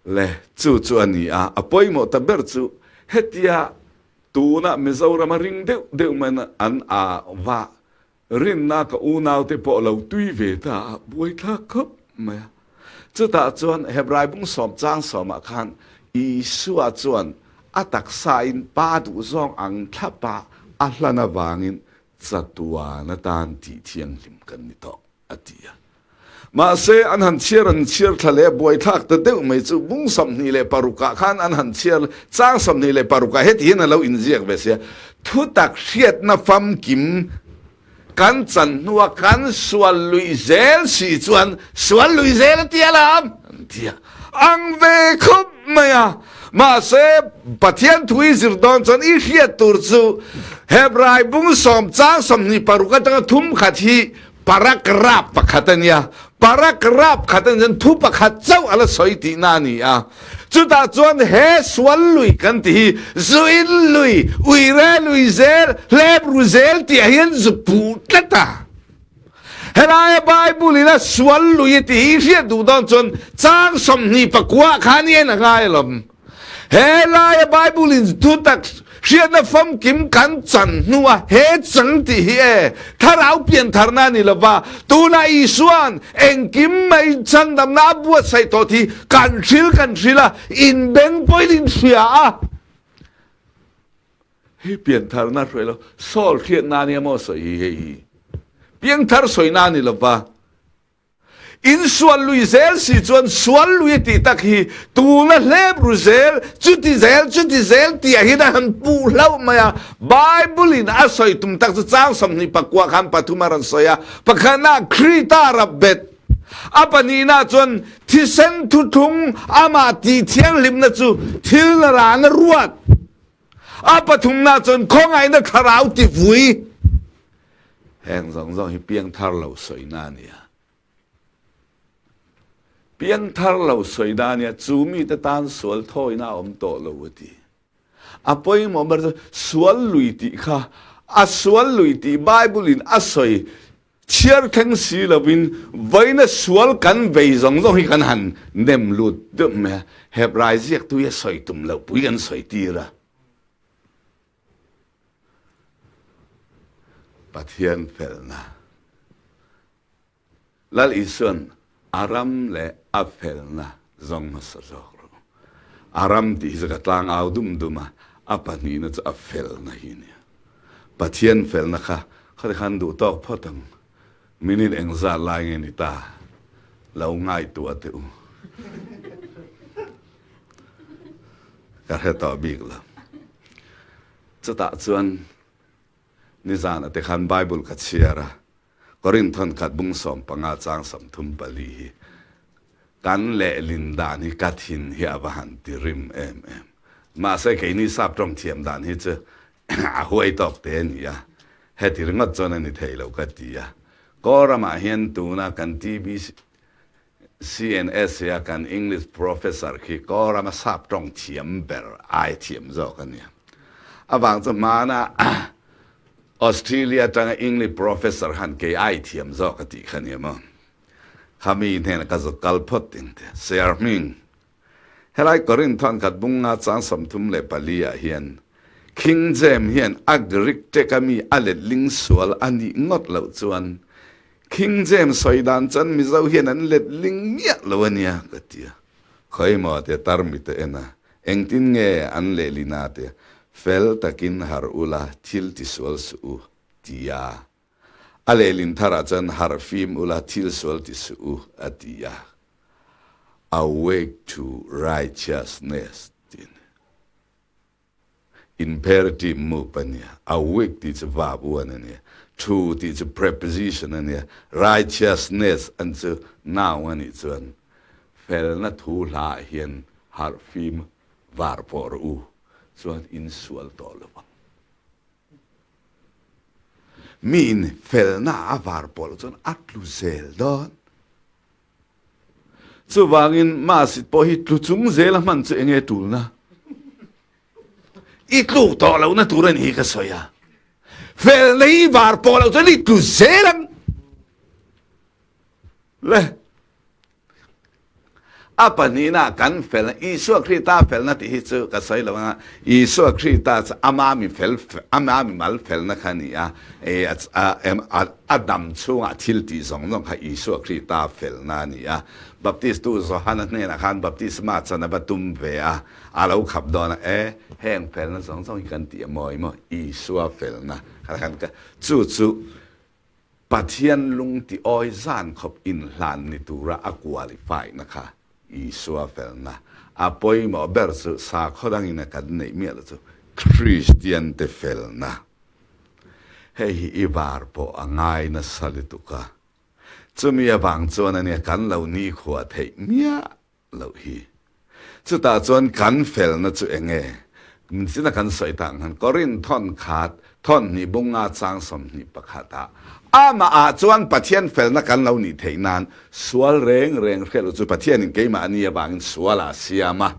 le chu chu a ni a, a pawimawh ta ber chu hetia tuna Mizorama ring deuh deuh man an a va Rinna ka unaute pawh lo tui ve ta a, buaithlak khawp mai a. Chutah chuan Hebrai bung sawm chang sawmah khan Isua chuan a taksain Pa duhzawng ang thlapa a hlan avangin chatuan atan tih thianghlim kan ni tawh a ti a. Mahse, an han chhiar an chhiar thla leh buaithlak ta deuh mai chu bung 26 ah khan an han chhiar chang 26 ah heti hian a lo inziak ve sia, Thutak hriatna famkim kan chan hnua kan sual luih zel si chuan sual luih zel a tia lam an ti a, ang ve khawp mai a. Mahse, Pathian thu i zir dawn chuan i hriat tur chu Hebrai bung sawm chang 26 atanga thum khat hi Paragraph pakhat a nia. Paragraph khat a nih chuan thu pakhat chauh a la sawi tihna a ni a. Chutah chuan he sual lui kan tih hi zu in lui, uire lui zel, hlep ru zel tih ah hian zu puh tlat a. Helaia Bible in a sual lui a tih hi i hriat duh dawn chuan chang 29 ah khan i en a ngai alawm. He laia Bible in thutak hriatna famkim kan chan hnua he chang tih hi e thlarau piantharna a ni lova, tuna Isua'n engkim mai chhandamna a buatsaih tawh tih kan hril kan hril a, inbeng pawhin in hria a. Hei piantharna hruai lo, Saul hriatna ania maw sawi hi hei hi piangthar sawina a ni lova. In sual lui zel si chuan sual lui a tih tak hi tuna hlep ru zel, chuti zel, chuti zel tih ah hian a han puh hlauh mai a. Bible in a sawi tum tak chu chang 29 khan pathum a rawn sawi a. Pakhatna Krita rap bet. A pahnihna chuan thisen thuthlung amah tih thianghlimna chu thil na rana ruat. A pathumna chuan khawngaihna thlarau tivui. Heng zawng zawng hi piangthar lo sawina a ni a. Piangthar lo sawina a ni a, chu mite tan sual thawina a awm tawh lo a ti. A pawimawh ber chu sual lui tih kha, a sual lui tih Bible in a sawi chhiar thleng si lovin vawiina sual kan vei zawng zawng hi kan han nem lut deuh mai a, Hebrai ziaktu hi a sawi tum loh pui kan sawi tir a. Pathian felna. Lal Isuan a ram leh a felna zawng hmasa zawk rawh. A ram tih hi chu ka tlangau dum dum a, a pahnihna chu a felna hi a nia. Pathian felna kha khati khan duh tawk phawt ang. Minute engzat lai nge ni ta lo ngaihtuah teh u. Ka hre tawh bik lo. Chutah chuan nizan ate khan Bible ka chhiar a, Korinth thawnkhat bung 15 chang 34 hi kan lehlin dan hi ka thin hi a va han ti rim em em. Mahse keini sap tawng thiam dan hi chu a huai tawk te a ni a, heti ringawt chuan a ni thei lo ka ti a. Kawlramah hian tuna kan TBC CNS a kan English Professor khi Kawlrama sap tawng thiam ber ai thiam zawk a nia. Avang chu hmana Australia atanga English Professor khan kei ai thiam zawk a tih kha nia maw. Khami hnena ka zuk kal phawt ting te. Ser hming. Helai Korinth thawnkhat khat bung nga chang 34 ah hian King James hian a Greek ṭek ami a letling sual a nih ngawt loh chuan King James sawi dan chuan Mizo hian an letling miah lo a nia ka ti a. Khawimaw tia tarmit a en a, engtin nge an lehlina tia fel takin harh ula thil tisual suh u tia A lehlin tharah chuan harh fim ula thil sual ti suh u a ti a, Awake to righteousness tih a ni. Imperative move a nia, awake tih chu verb one a nia, to tih chu preposition a nia, righteousness an chu noun a nih chuan felna thu hlaah hian harh fim var pawh rawh u chuan in sual tawh lo ang. Miin felna a var pawh chuan a tlu zel dawn. Chuvangin Masit pawh hi tlu chung zel a hman chu enge tulna? I tluk tawh lohna tur a ni hi ka sawi a. Felna hi var pawh loh chuan i tlu zel ang. Le. A pahnihna kan felna, Isua Krista felna tih hi chu ka sawi lo anga, Isua Krista chu ama mi fel, ama mi mal felna kha a ni a, a dam chhungah thil tih zawng zawng kha Isua Krista felna a ni a. Baptistu Johana hnenah khan baptisma chan a va tum ve a, a lo khap dawn a, e, heng felna zawng zawng hi kan tih a mawi maw? Isua felna kha khan ka, chu chu Pathian lung ti awi zan khawp inhlan ni tura a qualify na kha Isua felna a pawimawh ber chu sakhaw dangin a kan neih miah lo chu Kristian te felna. Hei hi i var pawh a ngai nasa lutuk a, chumi avang chuan ania kan lo nikhua theih miah loh hi. Chutah chuan kan felna chu eng nge? Nichina kan sawi tak ang khan Korinth thawn khat, thawn hnih bung nga chang 21 ah amah ah chuan Pathian felna kan lo nih theih nan sual reng reng hriat loh chu Pathianin keimah ni avangin sual ah a siam a.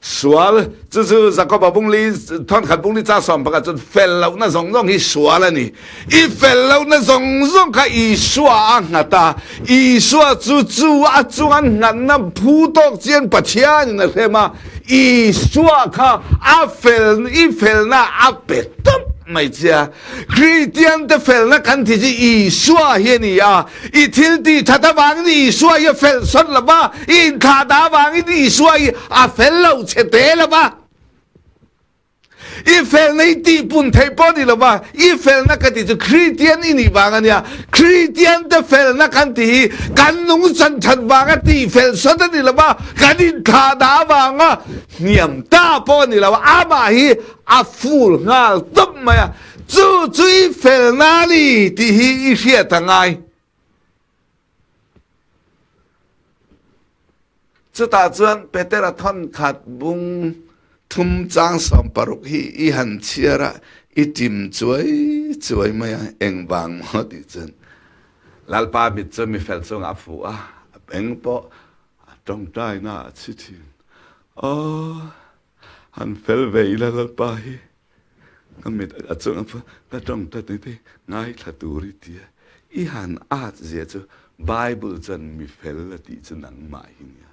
Sual, chu chu Jakoba bung li, thawn khat bung li chang 11 chuan fel lohna zawng zawng hi sual a ni. I fel lohna zawng zawng kha Isua a nghat a, Isua chu chu a chunga nghatna phu tawk chian Pathianin a hrem a, Isua kha a fel, i felna a pe tawp mai che a. Kristian te felna kan ti chu Isua hi a ni a, i thil tih that avangin Isua hi a fel sawt lo va, i inthlah dah avangin Isua hi a fel lo che te lo va. I felna i tihpun theih pawh ni lova, i felna ka tih chu Kristian i nih vang a nia. Kristian te felna kan tih hi kan nung chan that vanga tih fel sawt a ni lova, kan inthlah dah avanga hniam ta pawh a ni lo. Amah hi a ful nghal tawp mai a, chu chu i felna a ni tih hi i hriat a ngai. Chutah chuan Petera thawnkhat bung thum chang 60 hi i han chhiar a, i ṭim chuai chuai mai a, engvang maw tih chuan Lalpa mit chu mifel chungah a fuh a, a beng pawh a tawngtaina a chhi thin. Aw, han fel ve ila Lalpa hi Ka mit a chung a ka tawng ta te te ngaithla tur i tia i han at zia chu Bible chuan mi fel a tih chu nangmah hi nia.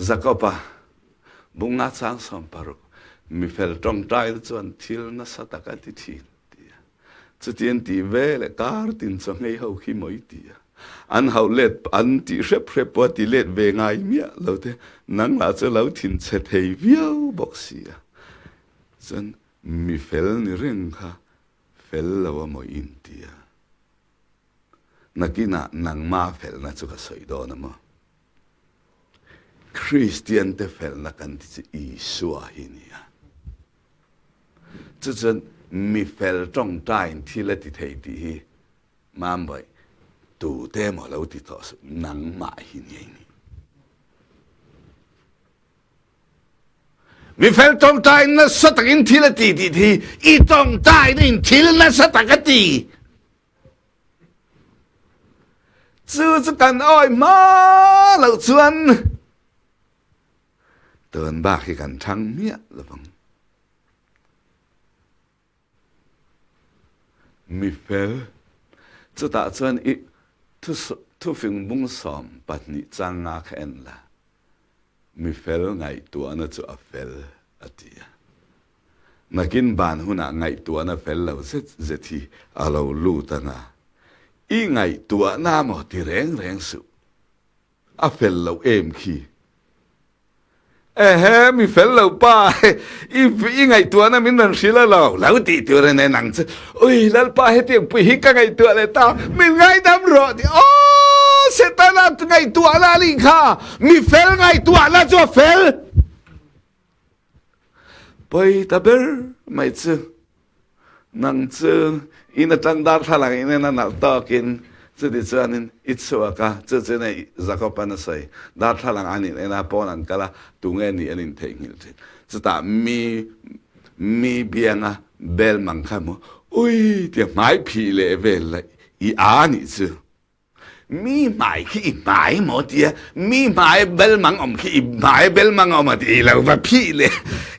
Jakob-a bunga chang 60 mi fel tawngtai chuan thil nasa tak a ti thin tia. Chutiang tih veleh kar tin chaw nghei ho khi maw i ti a. An hauh let an tih hrep hrep pawh a ti let ve ngai miah lo te, nang lah chu lo thinchhe thei viau bawk si a. Chuan mi fel ni reng kha fel lo a maw in ti a. Nakinah nangma felna chu ka sawi dawn a maw? Kristian te felna kan ti chu Isua hi ni a. Chu chuan mi fel tawngtaiin thil a ti thei tih hi Mambawi, tute emaw lo ti tawh suh, nangmah hi ngei ni. Mi fel tawngtai nasa takin thil a ti tih hi i tawngtaina in thil nasa tak a ti. Chu chu kan awi hma loh chuan tun bak hi kan thang miah lovang. Mi fel. Chutah chuan i thufing bung 12 chang nga kha en la, mi fel ngaihtuahna chu a fel a ti a. Nakin ban hunah ngaihtuahna fel lo zet zet hi a lo lut ang a, i ngaihtuahna maw ti reng reng suh. A fel loh em khi? Ehe, mi fel lo pa, i i ngaihtuahna min rawn hrilh a lo, lo tih tur a nen ang chu. Ui, Lalpa hetiang pui hi ka ngaihtuah leh ta, min ngaidam rawh ti. Aw, Setana ngaihtuahna a nih kha, mi fel ngaihtuahna chu a fel. Pawi ta ber mai chu. Nang chu in atang darthlalang in en a nalh tawkin chuti chuanin i chhuak a, chu chu nei Jakob-an a sawi. Darthlalang an in en a, pawn an kal a, tunge nih an intheihnghilh thin. Chutah mi mi bianga bel mang kha maw, ui tia hmai phih leh vel la i a nih chu. Mi hmai khi i hmai maw tia mi hmai bel mang awm khi i hmai bel mang awm a ti lo va phih le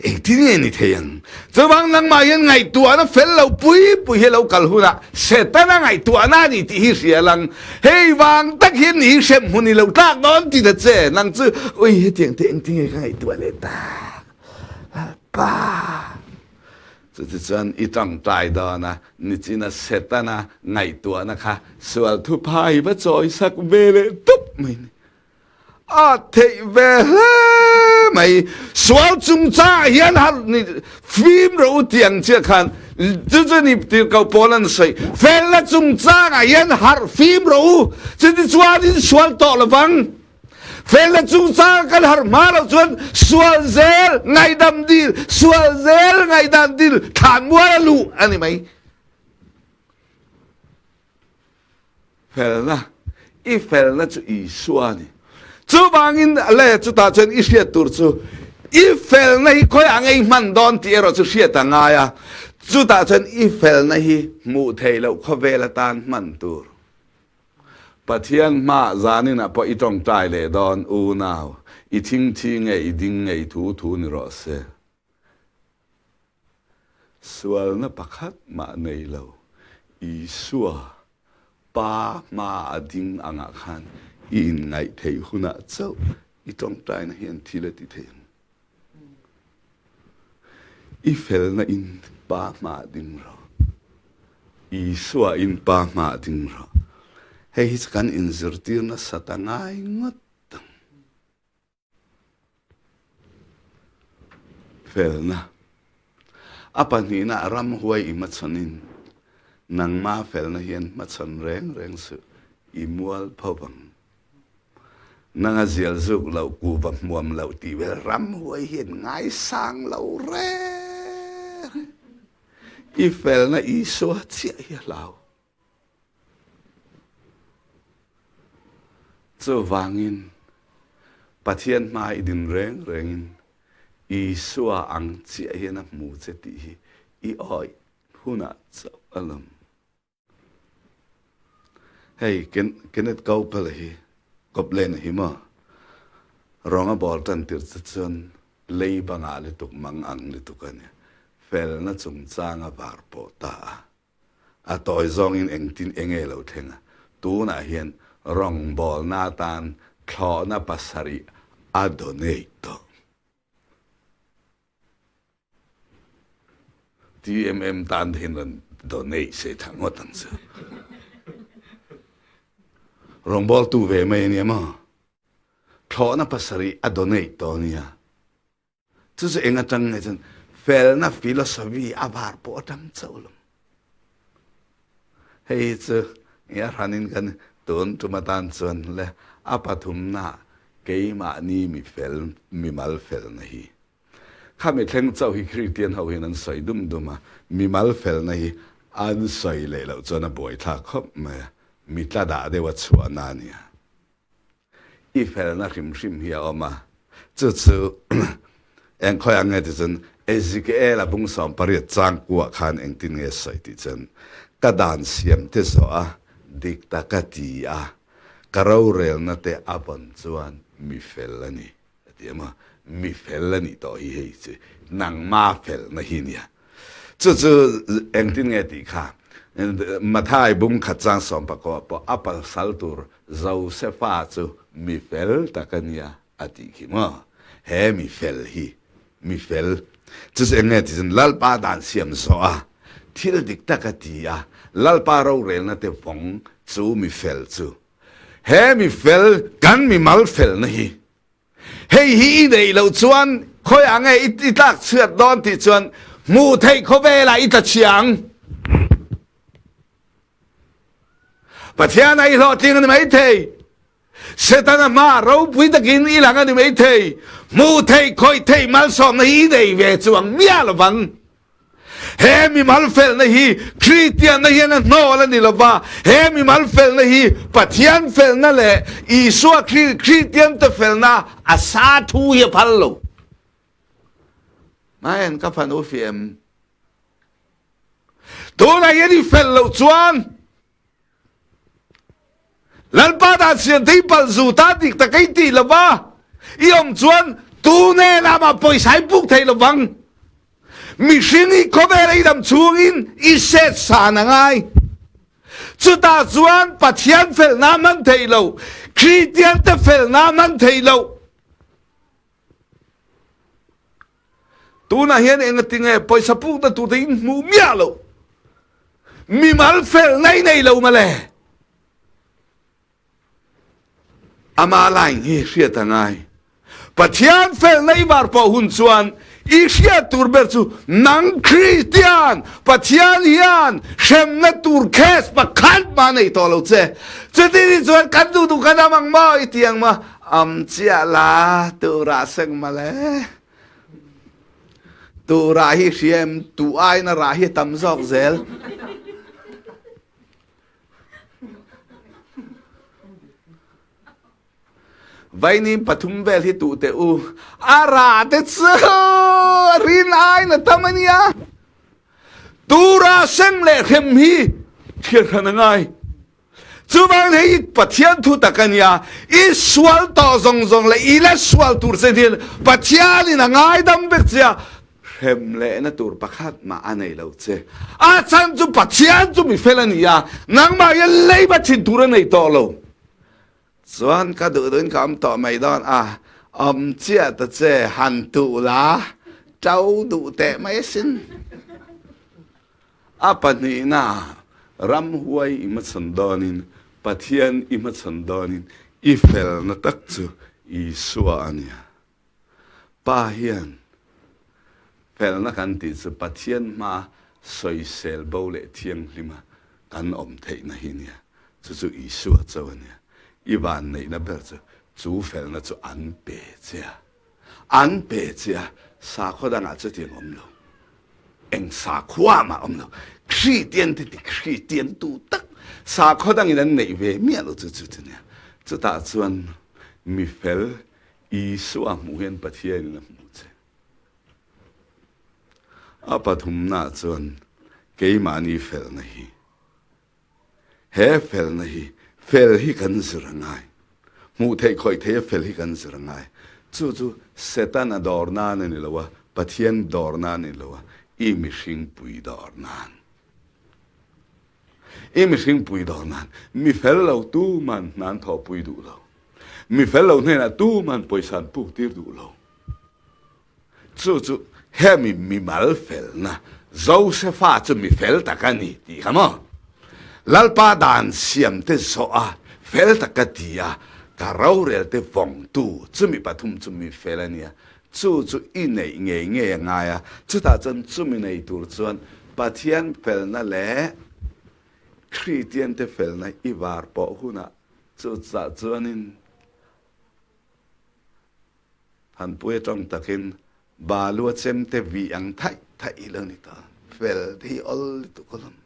engtin nge ni thei ang chuvang nangmah hian ngaihtuahna fel lo pui pui hi lo kal hunah Setana ngaihtuahna a ni tih hi hria lang hei vang tak hian ni hi hrem hmun i lo tlak dawn ti ta che nang chu ui hetiang te engtin nge ka ngaihtuah leh tak Lalpa Chutichuan i tawngtai dawn a, nichina Setana ngaihtuahna kha sual thuphai va chawisak ve leh tup mai ni. A theih ve hle mai. Sual chungchangah hian har ni fim ro u tih ang chiah khan chu chu ni tirhkoh pawl an sawi. Felna chungchangah hian harh fim ro u, chutichuanin sual tawh lovang. Felna chungchang kan har hma lo chuan sual zel ngaihdam dil, sual zel ngaihdam dil thlan mual a luh a ni mai. Felna, i felna chu Isua a ni. Chuvangin le chutah chuan i hriat tur chu i felna hi khawi ang ei hman dawn tih erawh chu hriat a ngai a. Chutah chuan i felna hi hmuh theih loh khawvel atan hman tur. Pathian hmaah zaninah pawh i tawngtai leh dawn, unau, i thingthi nge i ding nge i thu thu ni rawh se. Sualna pakhat mah nei lo, Isua Pa hmaah a ding angah khan i inngaih theih hunah chauh i tawngtaina hian thil a ti thei ang. I felna in Pa hmaah ding rawh. Isua in Pa hmaah ding rawh. Hei hi chu kan inzirtir nasat a ngai ngawt ang. Felna. A pahnihna ramhuai i hmachhawn in nangma felna hian hmachhawn reng reng suh i mual pho vang. Nang a zial zuk loh, kuhva hmuam loh tih vel ramhuai hian ngaisang lo reng. I felna Isua chiah hi a hlau. Chuvangin Pathian hma i din reng rengin Isua ang chiah hian a hmu che tih hi i awih hunah chauh a lawm. Hei Kenneth Copeland hi Copeland hi maw rawng a bawl tan tir che chuan lei bangah lutuk mang ang lutuk a ni. Felna chungchang a var pawh ta a. A tawi zawngin engtin enge lo thleng a. Tunah hian rawngbawlna atan thlawhna pasarih a donate tawh. TMM tan hin rawn donate se tha ngawt ang chu. Rawngbawltu ve mai ania maw? Thlawhna pasarih a donate tawh ania. Chu chu eng atang nge chuan felna philosophy a var pawh atang chauh lo. Hei chu a hranin kan tun tum atan chuan le a pathumna keimahni mi fel mimal felna hi Khami thleng chauh hi Kristian ho hian an sawi dum dum a, mimal felna hi an sawi leh loh chuan a buaithlak khawp mai a, mi tla dah deuh a chhuahna a nia. I felna hrim hrim hi a awm a, chu chu eng khawi ang nge ti chuan Ezekiel-a bung 18 chang kuah khan engtin nge sawi tih chuan ka dan siam te zawh a, dik taka ti a, ka rorelna te a vawn chuan mi fel a ni. A ti a, mi fel a nih tawh hi hei chu nangma felna hi nia. Chu chu engtin nge tih kha? Mathai bung khat chang sawmpakua pawh a pasal tur Josefa chu mi fel tak a nia a tih khi maw? He mi fel hi mi fel chu chu eng nge ti chuan Lalpa dan siam zawh a, thil dik tak a ti a, Lalpa rorelna te vawng chu mi fel chu. He mi fel kan mi mal felna hi hei hi i neih loh chuan khawiah nge i tlak chhiat dawn tih chuan hmuh theih khawvelah i tla chhia ang. Pathian a i hlawhtling a ni maithei. Setana hma ropui takin i lang a ni maithei. Hmuh theih khawih theih malsawmna hi i nei ve chuang miah lovang. He mimal felna hi Kristianna hian a hnawl a ni lo va, he mimal felna hi Pathian felna leh Isua Kristiante felna a sa thu hi a phal lo. Maen ka fanu fiam. Tunah hian i fel loh chuan Lalpa dan siam thei palh zu ta dik tak ei ti lo va, i awm chuan tu nen amah pawisa i puk thei lo vang. Mihring i khawvel ei dam chhungin i set san a ngai. Chutah chuan Pathian felna hman thei lo, Kristian te felna hman thei lo. Tunah hian engatinge pawisa pukna turte in hmuh miah loh? Mimal fel nei nei lo male. Ama line hi hriat a ngai. Pathian fel nei var pawh hun chuan i hriat tur ber chu nang Kristian Pathian hian hremna tur case pakhat mah nei tawh lo che. Chuti ni chuan kan duh duh kan am ang maw i ti ang maw? Am chiah la turah seng male. Turah hi hriam tu aina rah hi tam zawk zel. Vainin pathum vel hi tu te u. A rah te chu rin aina tam ania. Tura seng leh hrem hi thliar hran a ngai. Chuvangin hei Pathian thu tak a nia, i sual tawh zawng zawng leh i la sual tur che hian Pathianin a ngaidam vek che a, hrem lehna tur pakhat mah a nei lo che. A chhan chu Pathian chu mi fel a ni a, nangmah hian leiba thin tur a nei tawh lo. Chuan ka duh duhin ka awm tawh mai dawn a, awm chiah ta che, han tuh la, to duh teh mai asin. A pahnihna, ramhuai i hmachhawn dawnin, Pathian i hmachhawn dawnin i felna tak chu Isua a nia. Pa hian felna kan tih chu Pathian hmaa sawisel bo leh thianghlima kan awm theihna hi nia. Chu chu Isua cho a nia. I vanneihna ber chu chu felna chu an pe che a. An pe che a, sakhaw dangah chutiang awm lo. Eng sakhua mah awm lo. Kristian te ti Kristian tu tak sakhaw dangin an neih ve miah lo chu chu chu nia. Chutah chuan mi fel Isua hmuh hian Pathianin a hmuh che. A pathumnaah chuan keimahni felna hi He felna hi fel hi kan zir a ngai. Hmuh theih khawih theih a fel hi kan zir a ngai. Chu chu Setana dawr nan a ni lo a, Pathian dawr nan a ni lo a, i mihring pui dawr nan. I mihring pui dawr nan. Mi fel lo tuman hna an thawhpui duh lo. Mi fel lo hnenah tuman pawisa an puk tir duh lo. Chu chu hemi mimal felna Josefa chu mi fel tak a ni tih kha maw? Lalpa dan siamte zawh a fel tak a ti a, ka rorelte vawngtu chumi pathum chu mi fel a nia. Chu chu i neih ngei ngei a ngai a, chutah chuan chumi nei tur chuan Pathian felna leh Kristiante felna i var pawh hunah chu chah chuanin Thanpui atang takin balu a chemte vih ang thaih thaih i lo ni ta. Fel te hi awl lutuk alawm.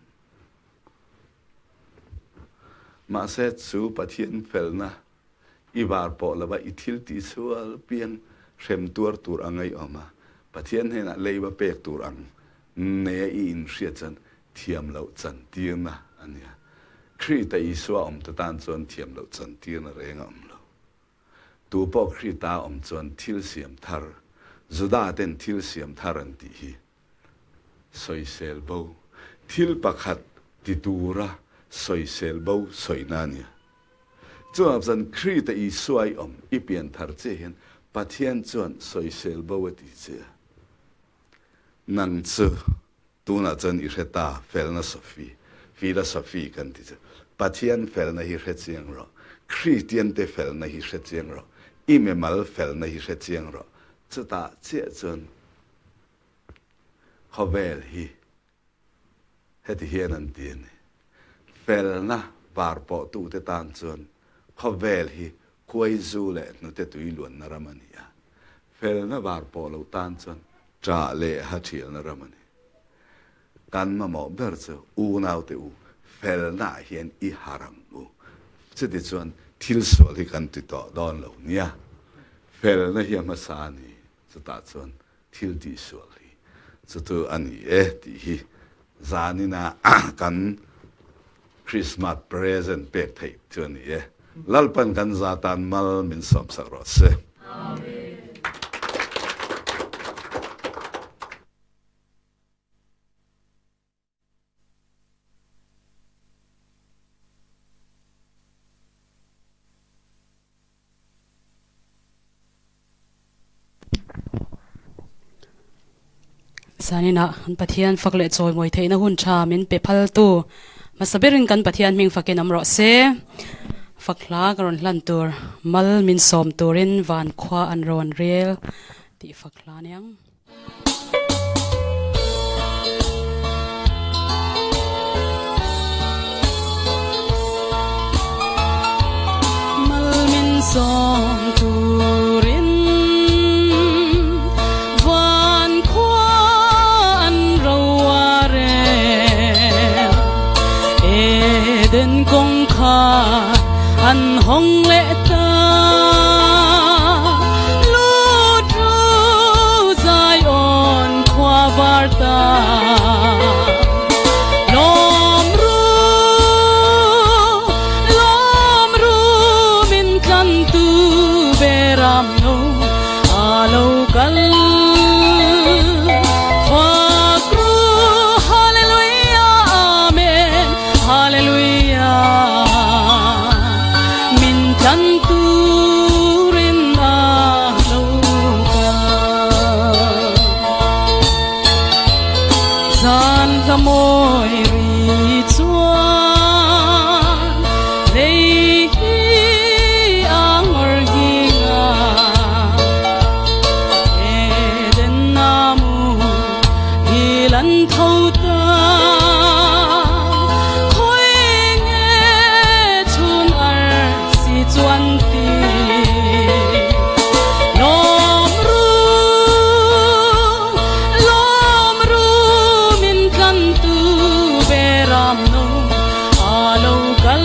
Mahse chu Pathian felna i var pawh lova i thil tih sual piang hrem tuar tur ang a i awm a, Pathian hnenah leiba pek tur ang neia i inhriat chuan thiam loh chantirna a nia. Krita Isua awm te tan chuan thiam loh chantirna reng a awm lo. Tu pawh Krita awm chuan thil siam thar, Juda ten thil siam thar an tih hi sawisel bo. Thil pakhat Ti tura sawisel bo sawina a nia. Chuvang chuan Krita Isua i awm i pian thar che hian Pathian chuan sawisel bo a ti che a. Nang chu tunah chuan i hre ta felna Sophie, philosophy kan ti chu. Pathian felna hi hre chiang rawh, Kristiante felna hi hre chiang rawh, i mimal felna hi hre chiang rawh. Chutah chiah chuan khawvel hi Heti hian an ti a ni, Felna var pawhtute tan chuan khawvel hi khuaizu leh hnute tui luanna ram a ni a, felna var pawh lo tan chuan ṭah leh ha ṭhialna ram a ni. Kan mamawh ber chu unaute u, felnaah hian i har ang u. Chuti chuan thil sual hi kan ti tawh dawn lo nia. Felna hi a hmasa a ni, chutah chuan thil tihsual hi chu chu a ni e tih hi zanina kan Christmas present pek theih chu a ni e. Lalpan kan za tan mal min sawmsak rawh se. Zaninah an Pathian fak leh chawimawi theihna hun tha min pe phaltu hmasa berin kan Pathian hming fakin awm rawh se. Fak hla ka rawn hlan tur mal min sawm turin van khua an rawn rel tih fak hla aniang. Mal min sawm turin van khua an ro a rel. Eden kawngkhar an hawng leh ta. Lut ru Zion khua var ta. Lawm ru, lawm ru min tlan tu beram no a lo kal. Fak ru Hallelujah Amen Hallelujah min tlan turin a lo kal. Zan hla mawi ri chuan lei hi a ngawr nghing a, Eden namu hi lan tho ta. Khawi nge chhun ar si chuan ti lawm ru, lawm ru min tlan tu beram no a lo kal.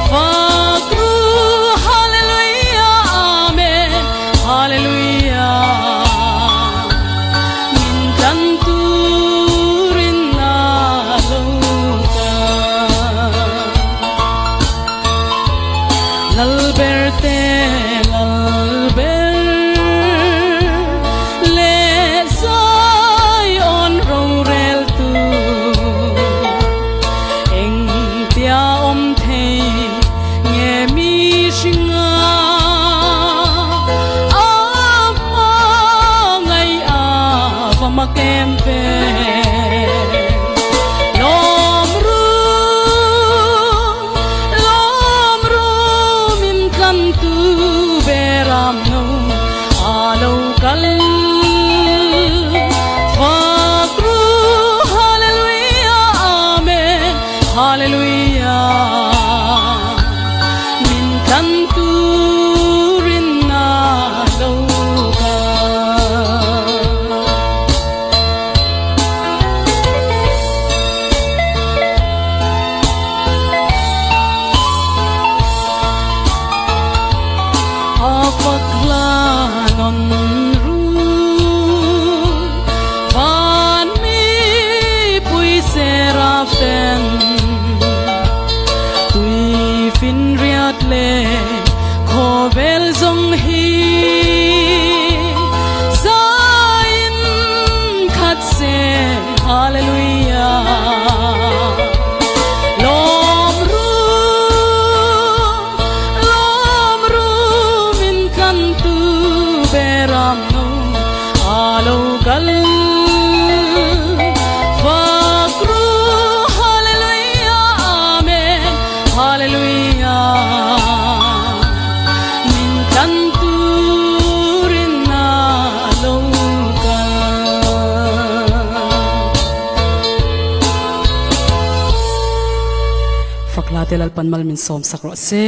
Fak ru Hallelujah Amen Hallelujah min tlan turin a lo kal. Hallelujah Min tlan turin a lo kal. Fakla te Lalpan mal min sawm sak rawh se.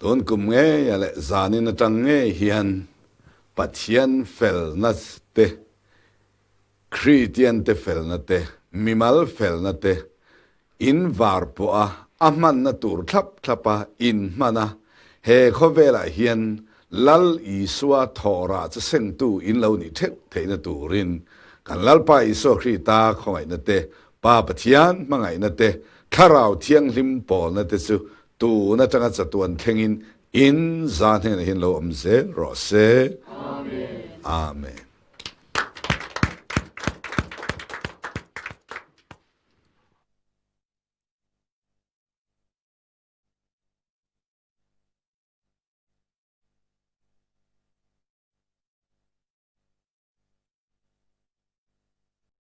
Tun kum ngeia leh zanin atang ngei hian Pathian felna te. Kristiante felna te, mimal felna te in var pawh a, a hmanna tur thlap thlap a in hman a, he khawvelah hian Lal Isua thawhrah chu sengtu in lo nih theuh theihna turin kan Lalpa Isua Krista khawngaihna te, Pa Pathian hmangaihna te, Thlarau Thianghlim pawlna te chu tun atanga chatuan thlengin in za hnenah hian lo awm zel rawh se. Amen. Amen.